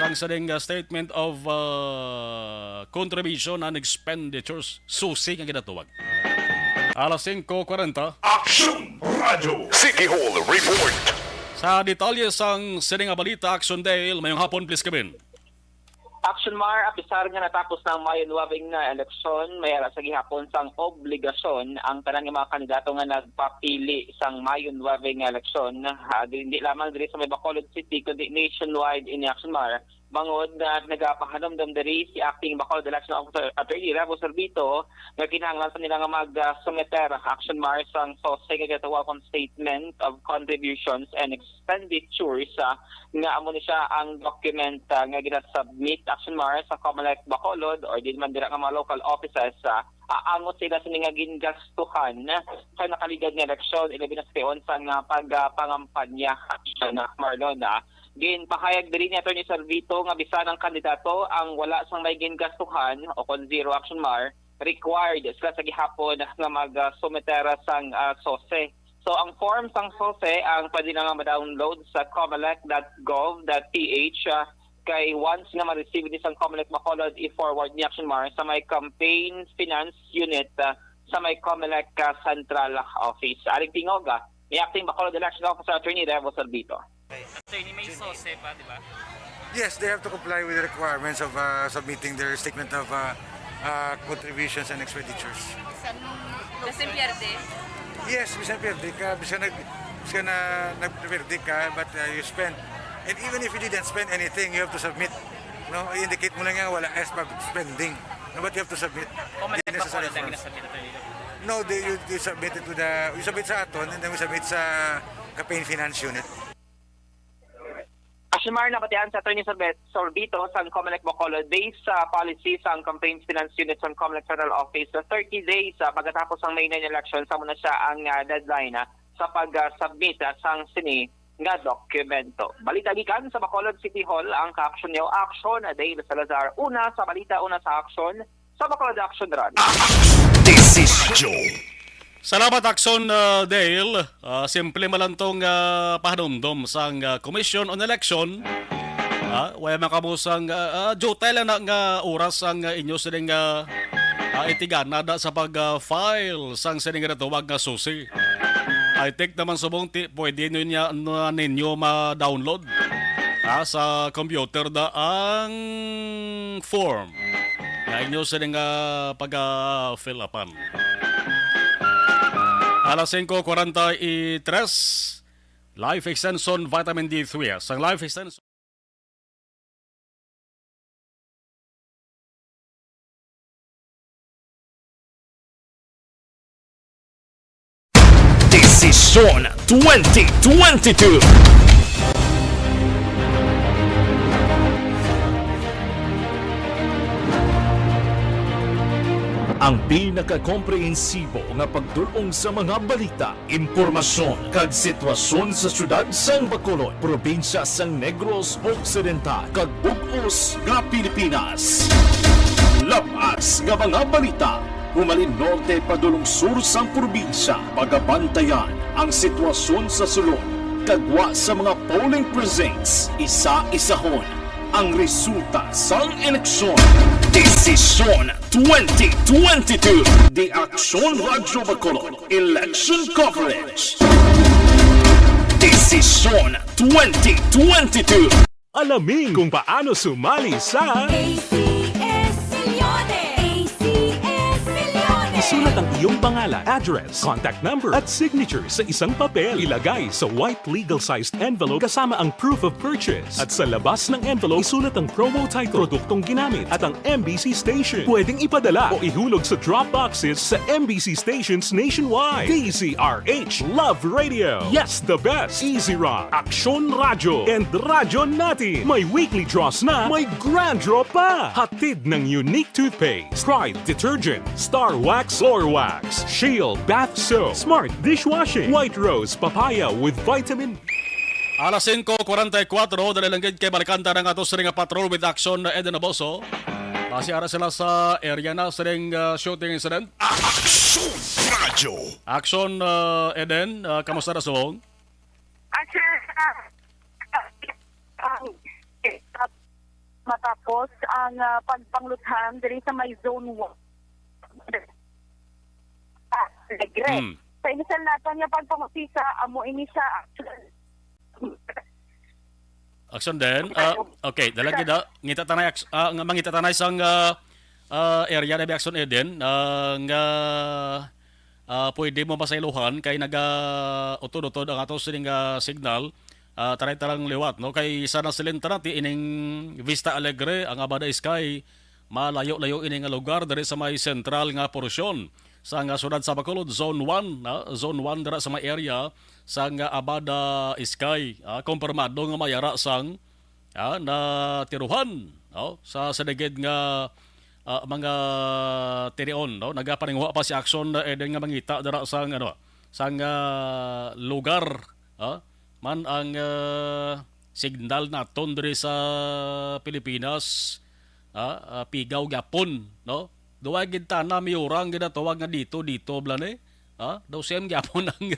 sang sining, ah, Statement of, ah, Contribution and Expenditures, susi nga ginatawag. Alas singko kwarenta. Aksyon Radio City Hall Report. Sa detalye sang sining nga balita, Aksyon Dale, mayong hapon, please, Kevin. Action Mar, apisar nga natapos na ang mayo nuwebe nga eleksyon, may ara sa gihapon sang obligasyon ang tanan nga mga kandidato nga nagpapili sang mayo nuwebe nga eleksyon. Ah, di, hindi lamang diri sa may Bacolod City, kundi nationwide ini, Action Mar. Bangod nga nagapahanumdom diri si Acting Bacolod Election Officer Attorney Revo Servito, nga kinahanglan pa nila nga mag, ah, sumeter, Action Mar, sang sose nga ginatawag kon Statement of Contributions and Expenditures, ah, nga amo ni siya ang document, ah, nga ginasubmit, Action Mar, sa Comelec Bacolod or di man dira nga mga local offices, ah, aangot sila sini nga gingastuhan sa nakaligad nga eleksyon, ilabi na sa tion sang, ah, pag, ah, pangampanya, Action Mar, no, na. Ginpahayag diri ni Attorney Servito nga bisan ang kandidato ang wala sang may gingastuhan o kon zero, Action Mar, required sila sa gihapon nga mag, ah, sumeter sang, ah, sose So, ang form sang SOSE ang pwede na nga ma-download sa comelec dot gov dot ph, ah, kay once nga ma-receive ni sang Comelec Bacolod, i-forward ni Action Mar sa may Campaign Finance Unit, ah, sa may Comelec, ah, Central Office. Aling tingog, ah, ni Acting Bacolod Election Officer Attorney Revo Sorbito. Attorney, may SOSE pa, di ba? Yes, they have to comply with the requirements of, uh, submitting their statement of, uh, uh, contributions and expenditures. Sa, sa San Pierde? Yes, bisan pierde ka, bisan nag-, bisan na nagpierde ka, but, uh, you spend. And even if you didn't spend anything, you have to submit. No, i-indicate mo lang nga wala ka spending. No, but you have to submit. Comelec the necessary forms. Nasubmit, attorney? No, they, you, you submit it to the, you submit sa aton, and then we submit sa Campaign Finance Unit. Action Mar, nabatian sa Attorney Sorbet-, Sorbito sang Comelec Bacolod, based sa policy sang Campaign Finance Unit sang Comelec Central Office, sa thirty days, ah, pagkatapos sang May nine election, amo na siya ang, ah, deadline, ah, sa pag, ah, submit, ah, sang sini nga dokumento. Balita gikan sa Bacolod City Hall, ang ka-action niyo, Action Dale Salazar. Una sa balita, una sa action, sa Bacolod Action Radio. Desisyon. Salamat, Action, uh, Dale. Uh, simple man lang tong, uh, pahanumdom sang, uh, Commission on Election. Ah, wala man kamo sang, uh, uh, jutay lang na nga oras ang, uh, inyo sining, uh, uh, itigana da sa pag, uh, file sang sining ginatawag nga SOSE. I think naman subong ti-, pwede nyo niya, na ninyo ma-download, ah, sa computer da ang form nga inyo sining, ah, pag-, ah, fill upan. Alas singko kwarenta y tres, Life Extension Vitamin D three, ah, sang Life Extension. Desisyon twenty twenty-two. Ang pinakakomprehensibo nga pagdul-ong sa mga balita, impormasyon, kag sitwasyon sa siyudad sang Bacolod, probinsya sang Negros Occidental, kag bug-os nga Pilipinas. Lab-as nga mga balita, humalin norte padulong sur sang probinsya, pagabantayan ang sitwasyon sa sulod, kag gwa sa mga polling precincts, isa-isahon ang resulta sang eleksyon. Desisyon twenty twenty-two. The Action Radio Bacolod Election Coverage. Desisyon twenty twenty-two. Alamin kung paano sumali sa A C S Milyones! A C S Milyones! Isulat ang iyong pangalan, address, contact number, at signature sa isang papel. Ilagay sa white legal-sized envelope kasama ang proof of purchase. At sa labas ng envelope, isulat ang promo title, produktong ginamit, at ang M B C station. Pwedeng ipadala o ihulog sa drop boxes sa M B C stations nationwide. D Z R H Love Radio. Yes, the best. Easy Rock, Action Radio, and Radyo Natin. May weekly draws na, may grand draw pa. Hatid ng Unique Toothpaste, Pride Detergent, Star Wax, Floor Wax, Shield Bath Soap, Smart Dishwashing, White Rose Papaya with Vitamin. Alas singko kwarenta y kuwatro, dali lang gid kay balikan ta ang ato sining nga patrol with Action Eden Oboso. Basi ara sila sa area na sining, ah, shooting incident. Action Radio. Action, ah, Eden, ah, kamusta na subong? Ah, sir, ah, ang, ah, matapos ang, ah, pagpangluthang diri sa may zone one. Ah, Alegre. Hmm. Sa initial naton nga pagpangusisa, amo ini siya actual. Action din. Ah, okay, dalag gid, ah. Ngita tanay aks-, ah, nga mangita tanay sang, ah, ah, area na bi Action Eden, ah, nga, ah, pwede mo masaylohan kay naga-utod-utod ang ato sining, ah, signal. Ah, taray ta lang liwat, no? Kay sa nasilin ta nati ining Vista Alegre, ang Abada Sky, malayo-layo ini nga lugar diri sa may sentral nga porsyon sa nga syudad sa Bacolod, Zone one, ah, Zone one dira sa may area sa nga Abada Sky, ah, kumpirmado nga may ara sang, ah, natiruhan, no, sa sinigid nga, ah, mga tinion, no? Nagapaninguha pa si Action, eh, din nga mangita dira sang, ano, sang, ah, lugar, ah, man ang, ah, signal naton diri sa Pilipinas, ah, ah, pigaw gyapon, no? Duwa gid tana may urang ginatawag nga dito, dito, bala ni. Ah, daw same gyapon ang,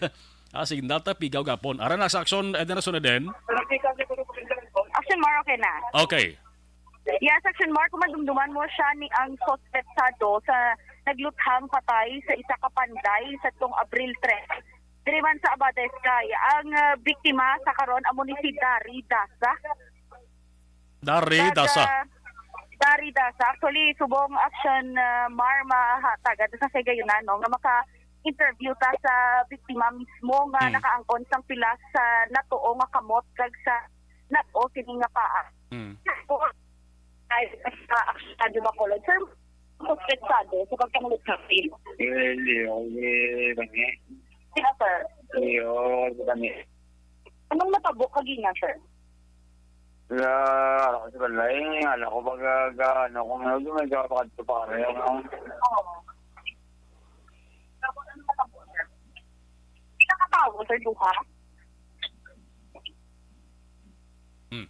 Ah, sige, Nata Pigaw gapon. Ara na sa aksyon, Edna Suneden. Action Mar, okay na. Okay. Yes, Action Mar, kung madumduman mo siya ni ang suspetsado sa nagluthang patay sa isa ka panday sa tong Abril tres. Diri man sa Abada Sky, ang ah, biktima sa karon amo ni si Dari Dasa. Dari Dasa. Dari Dasa. Actually, subong Action ah, Mar, mahatagan sa kay gayon na, no, nga maka-interview ta sa biktima mismo nga Mm. nakaangkon sang pilas sa natuo nga kamot kag sa natuo sini nga paa. Mm. Ay, sa Action Radio Bacolod. Sir, suspetsado sa pagpangulot sa pin. Eh, hindi, okay, kami. Sila, sir? Iyo, kami. Anong natabo kagina, sir? Wala, ako sa balay, wala ko pag, ah, ga-, ano, kung ano, may kapakadto pa kami, ano. Oo. Tapos, ano natabo, sir? Nakatawo, sir, duha? Hmm.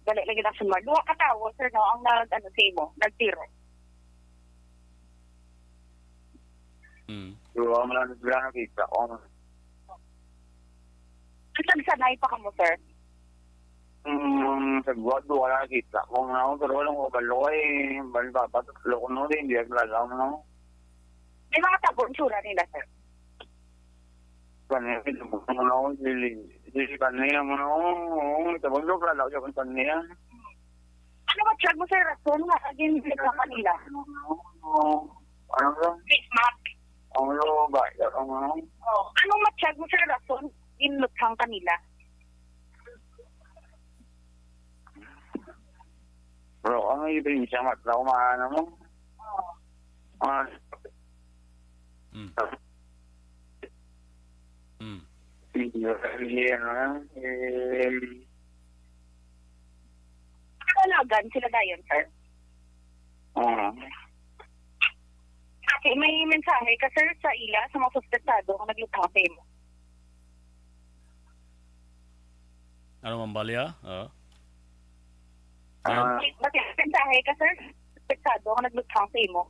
Dali lang yung action, Mar. Duha ka tawo, sir, no, ang nag, ano, sa imo, nagtiro. Hmm. Duha mo lang sila nakita ko. Ang sanay pa kamo, sir? Mm, sa guwad, wala nakita ko nga ako, pero walang kabalo kay, bali, papa, tatlo ko, no, di, hindi ako lalaw, no. May mga tabo, itsura nila, sir? Kanya, ito po, ano, ako, dili, dili, kanya, ano, oo, ito po, wala ako, kanya. Ano ba, sir, mo, sir, rason nga, again, sa kanila? Oo, ano, sir? Face mask. Ang ulo, ba, ang, ano? Oh, ano, ma-check mo, sir, rason? Inluthang kanila. Bro, ang ebidensya, mat, na kumaano mo? Ah. Mm. Mm. Hindi, ano, eh. Talagan sila dayon, sir? Ah. Okay, may mensahe ka, sir, sa ila, sa mga suspetsado nga naglutang sa imo? Ano man bali, ah? Ah. Ah. May mensahe ka, sir, sa suspetsado nga naglutang sa imo?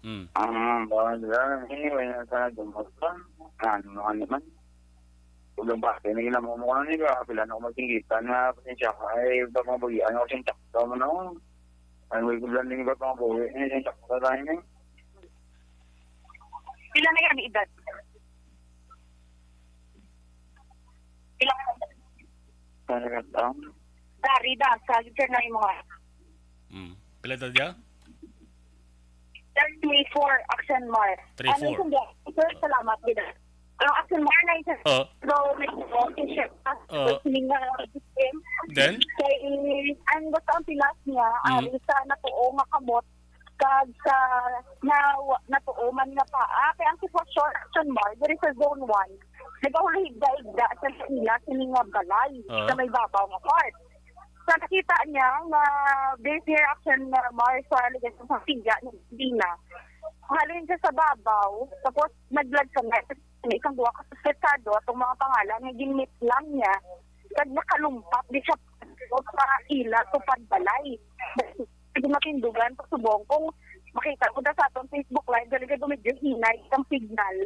Hmm. Ah, bawal lang. Anyway, nasa dumating. Ano naman naman? Ulang bati na ginamo mo ano, di ba? Pila na ako magsinggita na pasensya ka. Ay, baka mabuhian ako siyang tsakta mo na. Ay, may gulan din ba pang buhi? Ay, siyang tsakta tayo na. Pila na yung edad? Pila na yung edad? Ano ka tao? Dari, da, sa sir na yung mga. Hmm. Pila edad niya? Three four, Action Mar. Three four. Ano yung sir? Salamat, gid. Ang Action Mar na isa. Oh. So, may relationship. Oh. Tapos, may nga, system. Then? Kay, ang gusto ang pilas niya, Mm. ari sa natuo nga kamot, kag sa na, natuo man nga paa. Kay ang sitwasyon, Action Mar, diri sa Zone one, nagahulog-igda-igda sa ila, sini nga balay, Ah. sa may babaw nga part. Sa nakita niya nga base reaction nga Mar sa allegation sa siya ni Dina, halin siya sa babaw, tapos naglag sa net. May isang duha ka suspetsado atong mga pangalan nga ginmit lang niya, kag nakalumpat di siya sa ila tupad balay. Di matindugan pa subong kung makita ko na sa atong Facebook Live, dali ka medyo hinay ang signal.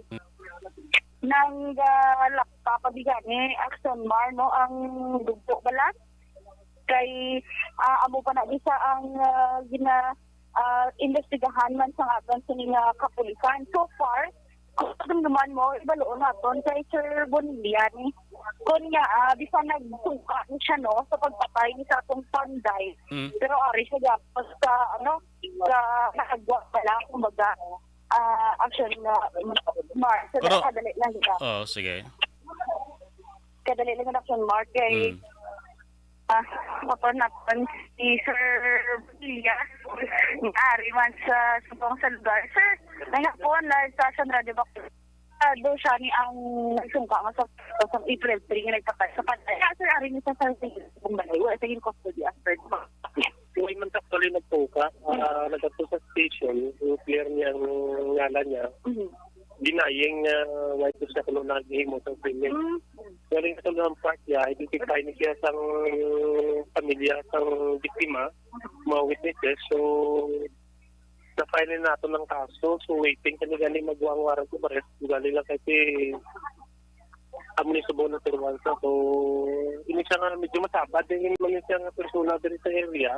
Nang ah, lapta pa di gani, Action Mar, no, ang dugo bala. Kay ah, amo pa na di sa ang ah, gina ah, investigahan man sa aton sini nga kapulisan. So far, kung naman mo, ibaloon naton kay Sir Bonilla ni. Kun nga, ah, bisan nagsungka ni siya, no, sa pagpatay ni sa atong panday. Mm. Pero ari siya gapos sa, ano, sa nakagwa pala, kumbaga, ah, action na Mar. So, Pero, kadali lang siya. Oh, sige. Kadali lang ang action Mar kay Mm. Ah, kapan napan si Sir Bonilla, ari man sa subong sa lugar. Sir, may hapon na sa San Radio Bacolod. Ah, do siya ni ang nagsungka nga sa, sa April three nga nagpatay sa panday. Ah, sir, ari ni sa San Jose kung balay. Wala sa yung custody after. Way man actually nagtuka, ah, nagkadto sa station, yung clear niya ang ngalan niya. Mhm. Denying, ah, nga ito siya kuno naghimo sa krimen. Mm. Galing sa mga part niya, identify ni siya sang pamilya sang biktima, mga witnesses. So, Na-file na nato ng kaso. So, waiting kami gani magwa ang warrant of arrest. Gali lang kasi amo ni subong na pirmansa. So, ini siya nga medyo masabad din man siya nga persona diri sa area.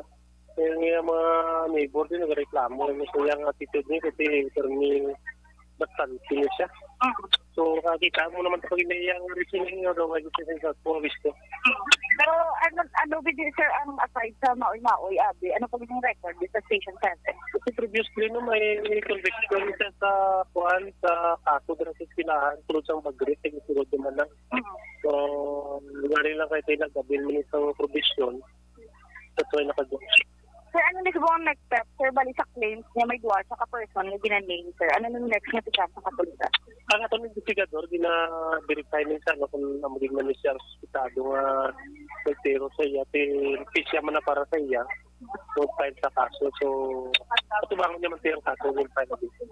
Kaya nga mga neighbor din nagreklamo yung siya nga attitude niya kasi permi bastante niya siya. So, kakita mo naman sa pag-inayang reasoning nga daw may gusto sa po, gusto. Pero ano, ano gid, sir, ang aside sa Maoy-Maoy, abi, ano pa gid yung record sa Station seven? Kasi previously, no, may conviction siya sa, kuan, sa kaso dira sa eskwelahan, sulod sa Bagrit, sa sulod naman lang. Mm. So, wala lang kay tayo nag-avail mo sa probation. That's why nakago. Sir, ano ni subong ang next step, sir? Bali sa claims niya, may duwa siya ka person nga gina-name, sir. Ano nung next nga siya sa kapulisan? Ang atong investigador, gina-verify niya sa ano kung ang maging man siya ang suspitado nga nagtiro sa iya, ti, ti siya man na para sa iya, so file sa kaso. So, atubangan niya man siya ang kaso, will file na dito.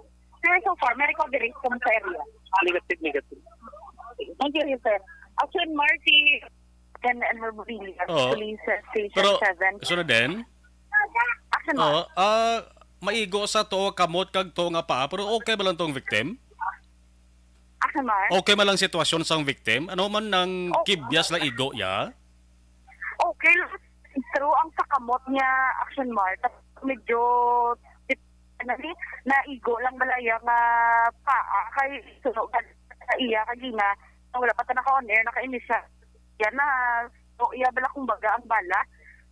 Sir, so far, may recovery sa sa area? Negative, negative. Thank you, sir. Action Marcy and, and Marbulina, Oo. Police, uh, Station Pero, seven. Sunod din? Action Marcy. Oo, ah, maigo sa to, kamot kag to nga paa, pero okay ba lang tong victim? Action Marcy. Okay man lang sitwasyon sang victim? Ano man nang Oo. Kibyas la igo ya? Okay lang. True ang sa kamot niya, Action Marcy. Medyo tip-, ano ni, naigo lang bala iya nga paa kay sunog sa iya kagina. Wala pa ta naka-on air, naka-initial. Yan na, so, iya bala kumbaga ang bala.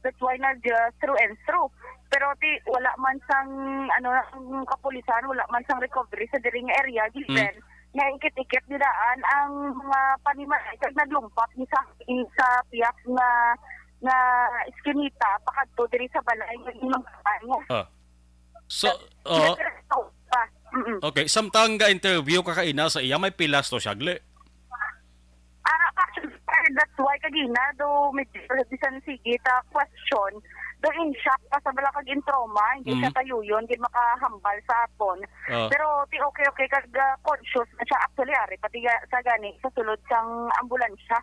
That's why nag, uh, through and through. Pero ti, wala man sang, ano, ang kapulisan, wala man sang recovery sa diri nga area, given nga ikit-ikit didaan ang mga panimalay kag naglumpat ni sa, sa piyak nga, nga iskinita pakadto diri sa balay nga ginungkapan niya. Ah. So, oh, Diretso pa. Mm-mm. Okay, samtang ga-interview ka kaina sa iya, may pilas to siya, gle? Ah, actually, sir, that's why kagina, do medyo bisan sige ta question, do in shock pa sa bala kag in trauma, hindi siya Mm. Tayuyon, hindi makahambal sa aton. Ah. Pero ti okay, okay, kag, ah, conscious na siya. Actually, ari, pati ga-, sa gani, sa sulod sang ambulansya.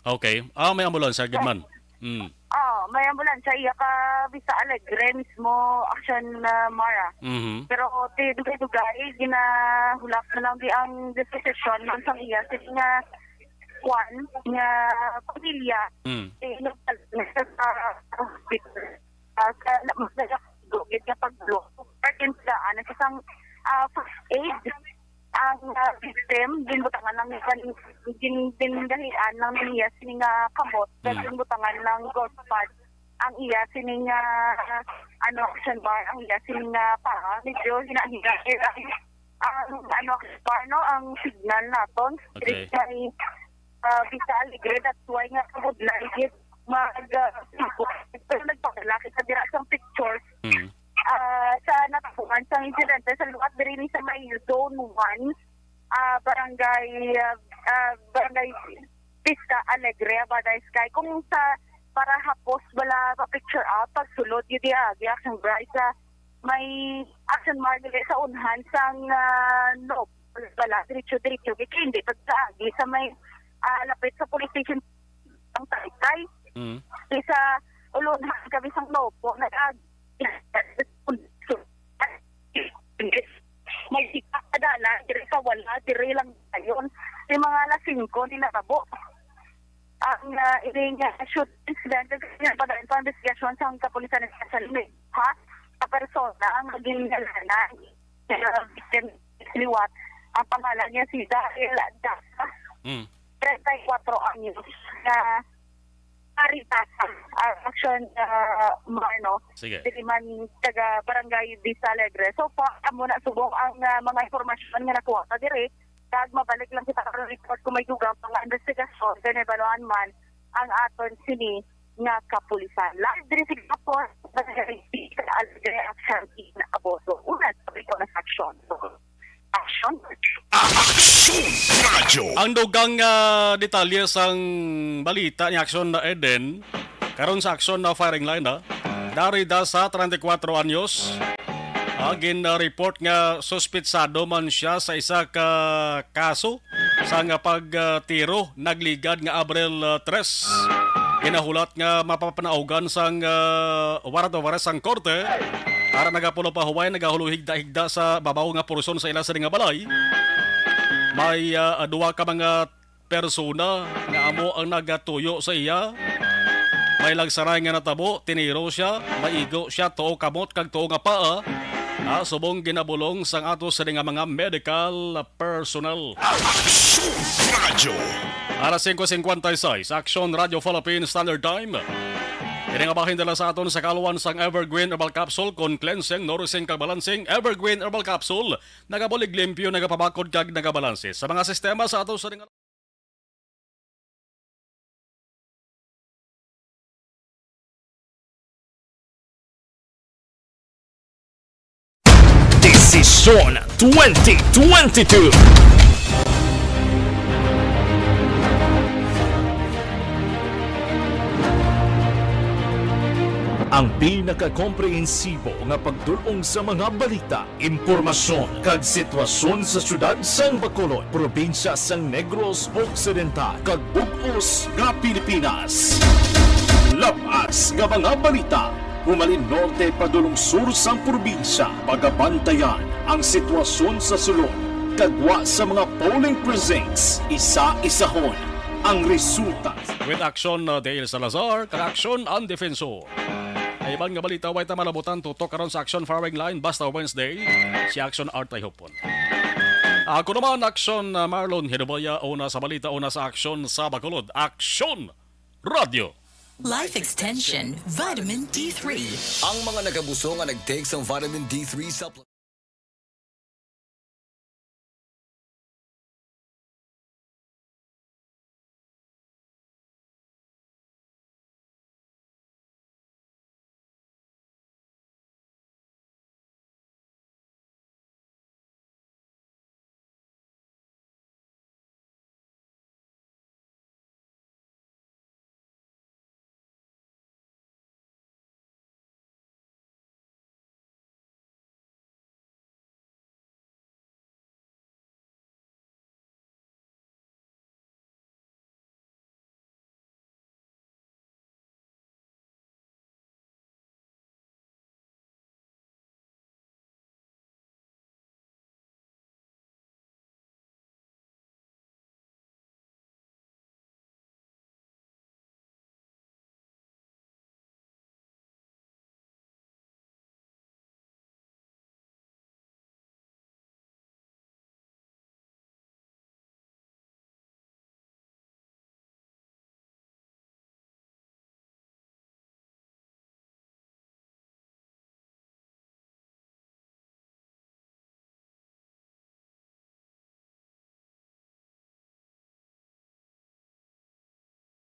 Okay. Ah, may ambulansya, gid man. Mm. Ah, may ambulansya, iya ka Vista Alegre mismo, Action, ah, Mara. Mhm. Pero ti dugay-dugay, ginahulak na lang di ang disposition man sang iya. Sige nga, kwan, nga pamilya, Mm. eh, nagpal-, sa hospital. Ah, sa, na, na, gid nga pag-block. Parking sa, ano, sa isang, ah, first aid. Ang, ah, victim, ginbutangan lang ni kan-, gin-, gindahian lang niya sini nga kamot, kag Mm. ginbutangan lang gauze pad ang iya sini nga, ano, Action Mar, ang iya sini nga paa. Medyo hina-hina ang, ang, ano, Action Mar, no, ang signal naton. Okay. Diri kay, ah, Vista Alegre, that's why nga kabudlay gid mag, ah, pero nagpadala kita dira sang pictures. Mm. Ah, sa natapuan sang insidente sa lugar diri ni sa may zone one, ah, barangay, ah, ah, barangay Vista Alegre, Abaday Sky. Kung sa para hapos bala pa picture out, pagsulod yun di agi, Action Bright, sa may Action Mar diri sa unhan sang, ah, no, bala, diretso-diretso, kay hindi pagkaagi sa may, ah, lapit sa police station ang Taytay. Mm. Isa, ulunhan kami sang Nopo, nag-ag-, may sika kadala, diri sa wala, diri lang dayon. Yung mga alas singko, di natabo. Ang, ah, ini nga shoot incident, kasi nga padayon pa ang investigasyon sa kapulisan sa Salome, ha? Sa persona, ang naging nalana, uh, victim liwat, ang pangalan niya si Daryl Daca, Mm. treinta y cuatro anyos, na Ari Tata, ah, Action, ah, Marno. Sige. Dili man taga Barangay Vista Alegre. So far, amo na subong ang, ah, mga impormasyon nga nakuha pa diri. Kag mabalik lang kita karon report kung may dugang pa nga investigasyon, kay nabaluan man ang aton sini nga kapulisan. Live diri sa Gapon, Barangay Vista Alegre, Action Team Aboso. Una, sa Action. Action. Action Radio. Ang dugang, ah, detalye sang balita ni Action na Eden, karon sa Action na firing line, ha? Dari da sa treinta y cuatro anyos, ah, gin, ah, report nga suspitsado man siya sa isa ka kaso sa nga pag, ah, tiro nagligad nga Abril, ah, tres. Ginahulat nga mapapanaugan sang, ah, warrant of arrest sang korte. Ara nagapulo pa huway, nagahulog higda-higda sa babaw nga porsyon sa ila sini nga balay. May, ah, duha ka mga persona nga amo ang nagatuyo sa iya. May lagsaray nga natabo, tiniro siya, maigo siya, tuo kamot kag tuo nga paa. Ah, subong ginabulong sang ato sini nga mga medical personnel. Aksyon Radyo. Alas singko singkwenta y seis, Aksyon Radyo Philippine Standard Time. Ini nga bahin dala sa aton sa kalwan sang Evergreen Herbal Capsule, kon cleansing, nourishing, kag balancing. Evergreen Herbal Capsule, nagabulig limpyo, nagapabakod, kag nagabalanse sa mga sistema sa ato sa Desisyon twenty twenty-two. Ang pinakakomprehensibo nga pagdul-ong sa mga balita, impormasyon, kag sitwasyon sa siyudad sang Bacolod, probinsya sang Negros Occidental, kag bug-os nga Pilipinas. Labas nga mga balita, humalin norte padulong sur sang probinsya, pagabantayan ang sitwasyon sa sulod, kag wa sa mga polling precincts, isa-isahon ang resulta. With Action, uh, Dale Salazar, kag Action ang Defensor. Ay iban nga balita, way ta malabutan tutok karon sa Action Firing Line basta Wednesday, si Action Art ay hupon. Ako naman, Action, uh, Marlon Hinubaya, una sa balita, una sa aksyon sa Bacolod. Action Radio. Life Extension, Vitamin D three. Ang mga nagabusog nga nag-take sang vitamin D three supplement.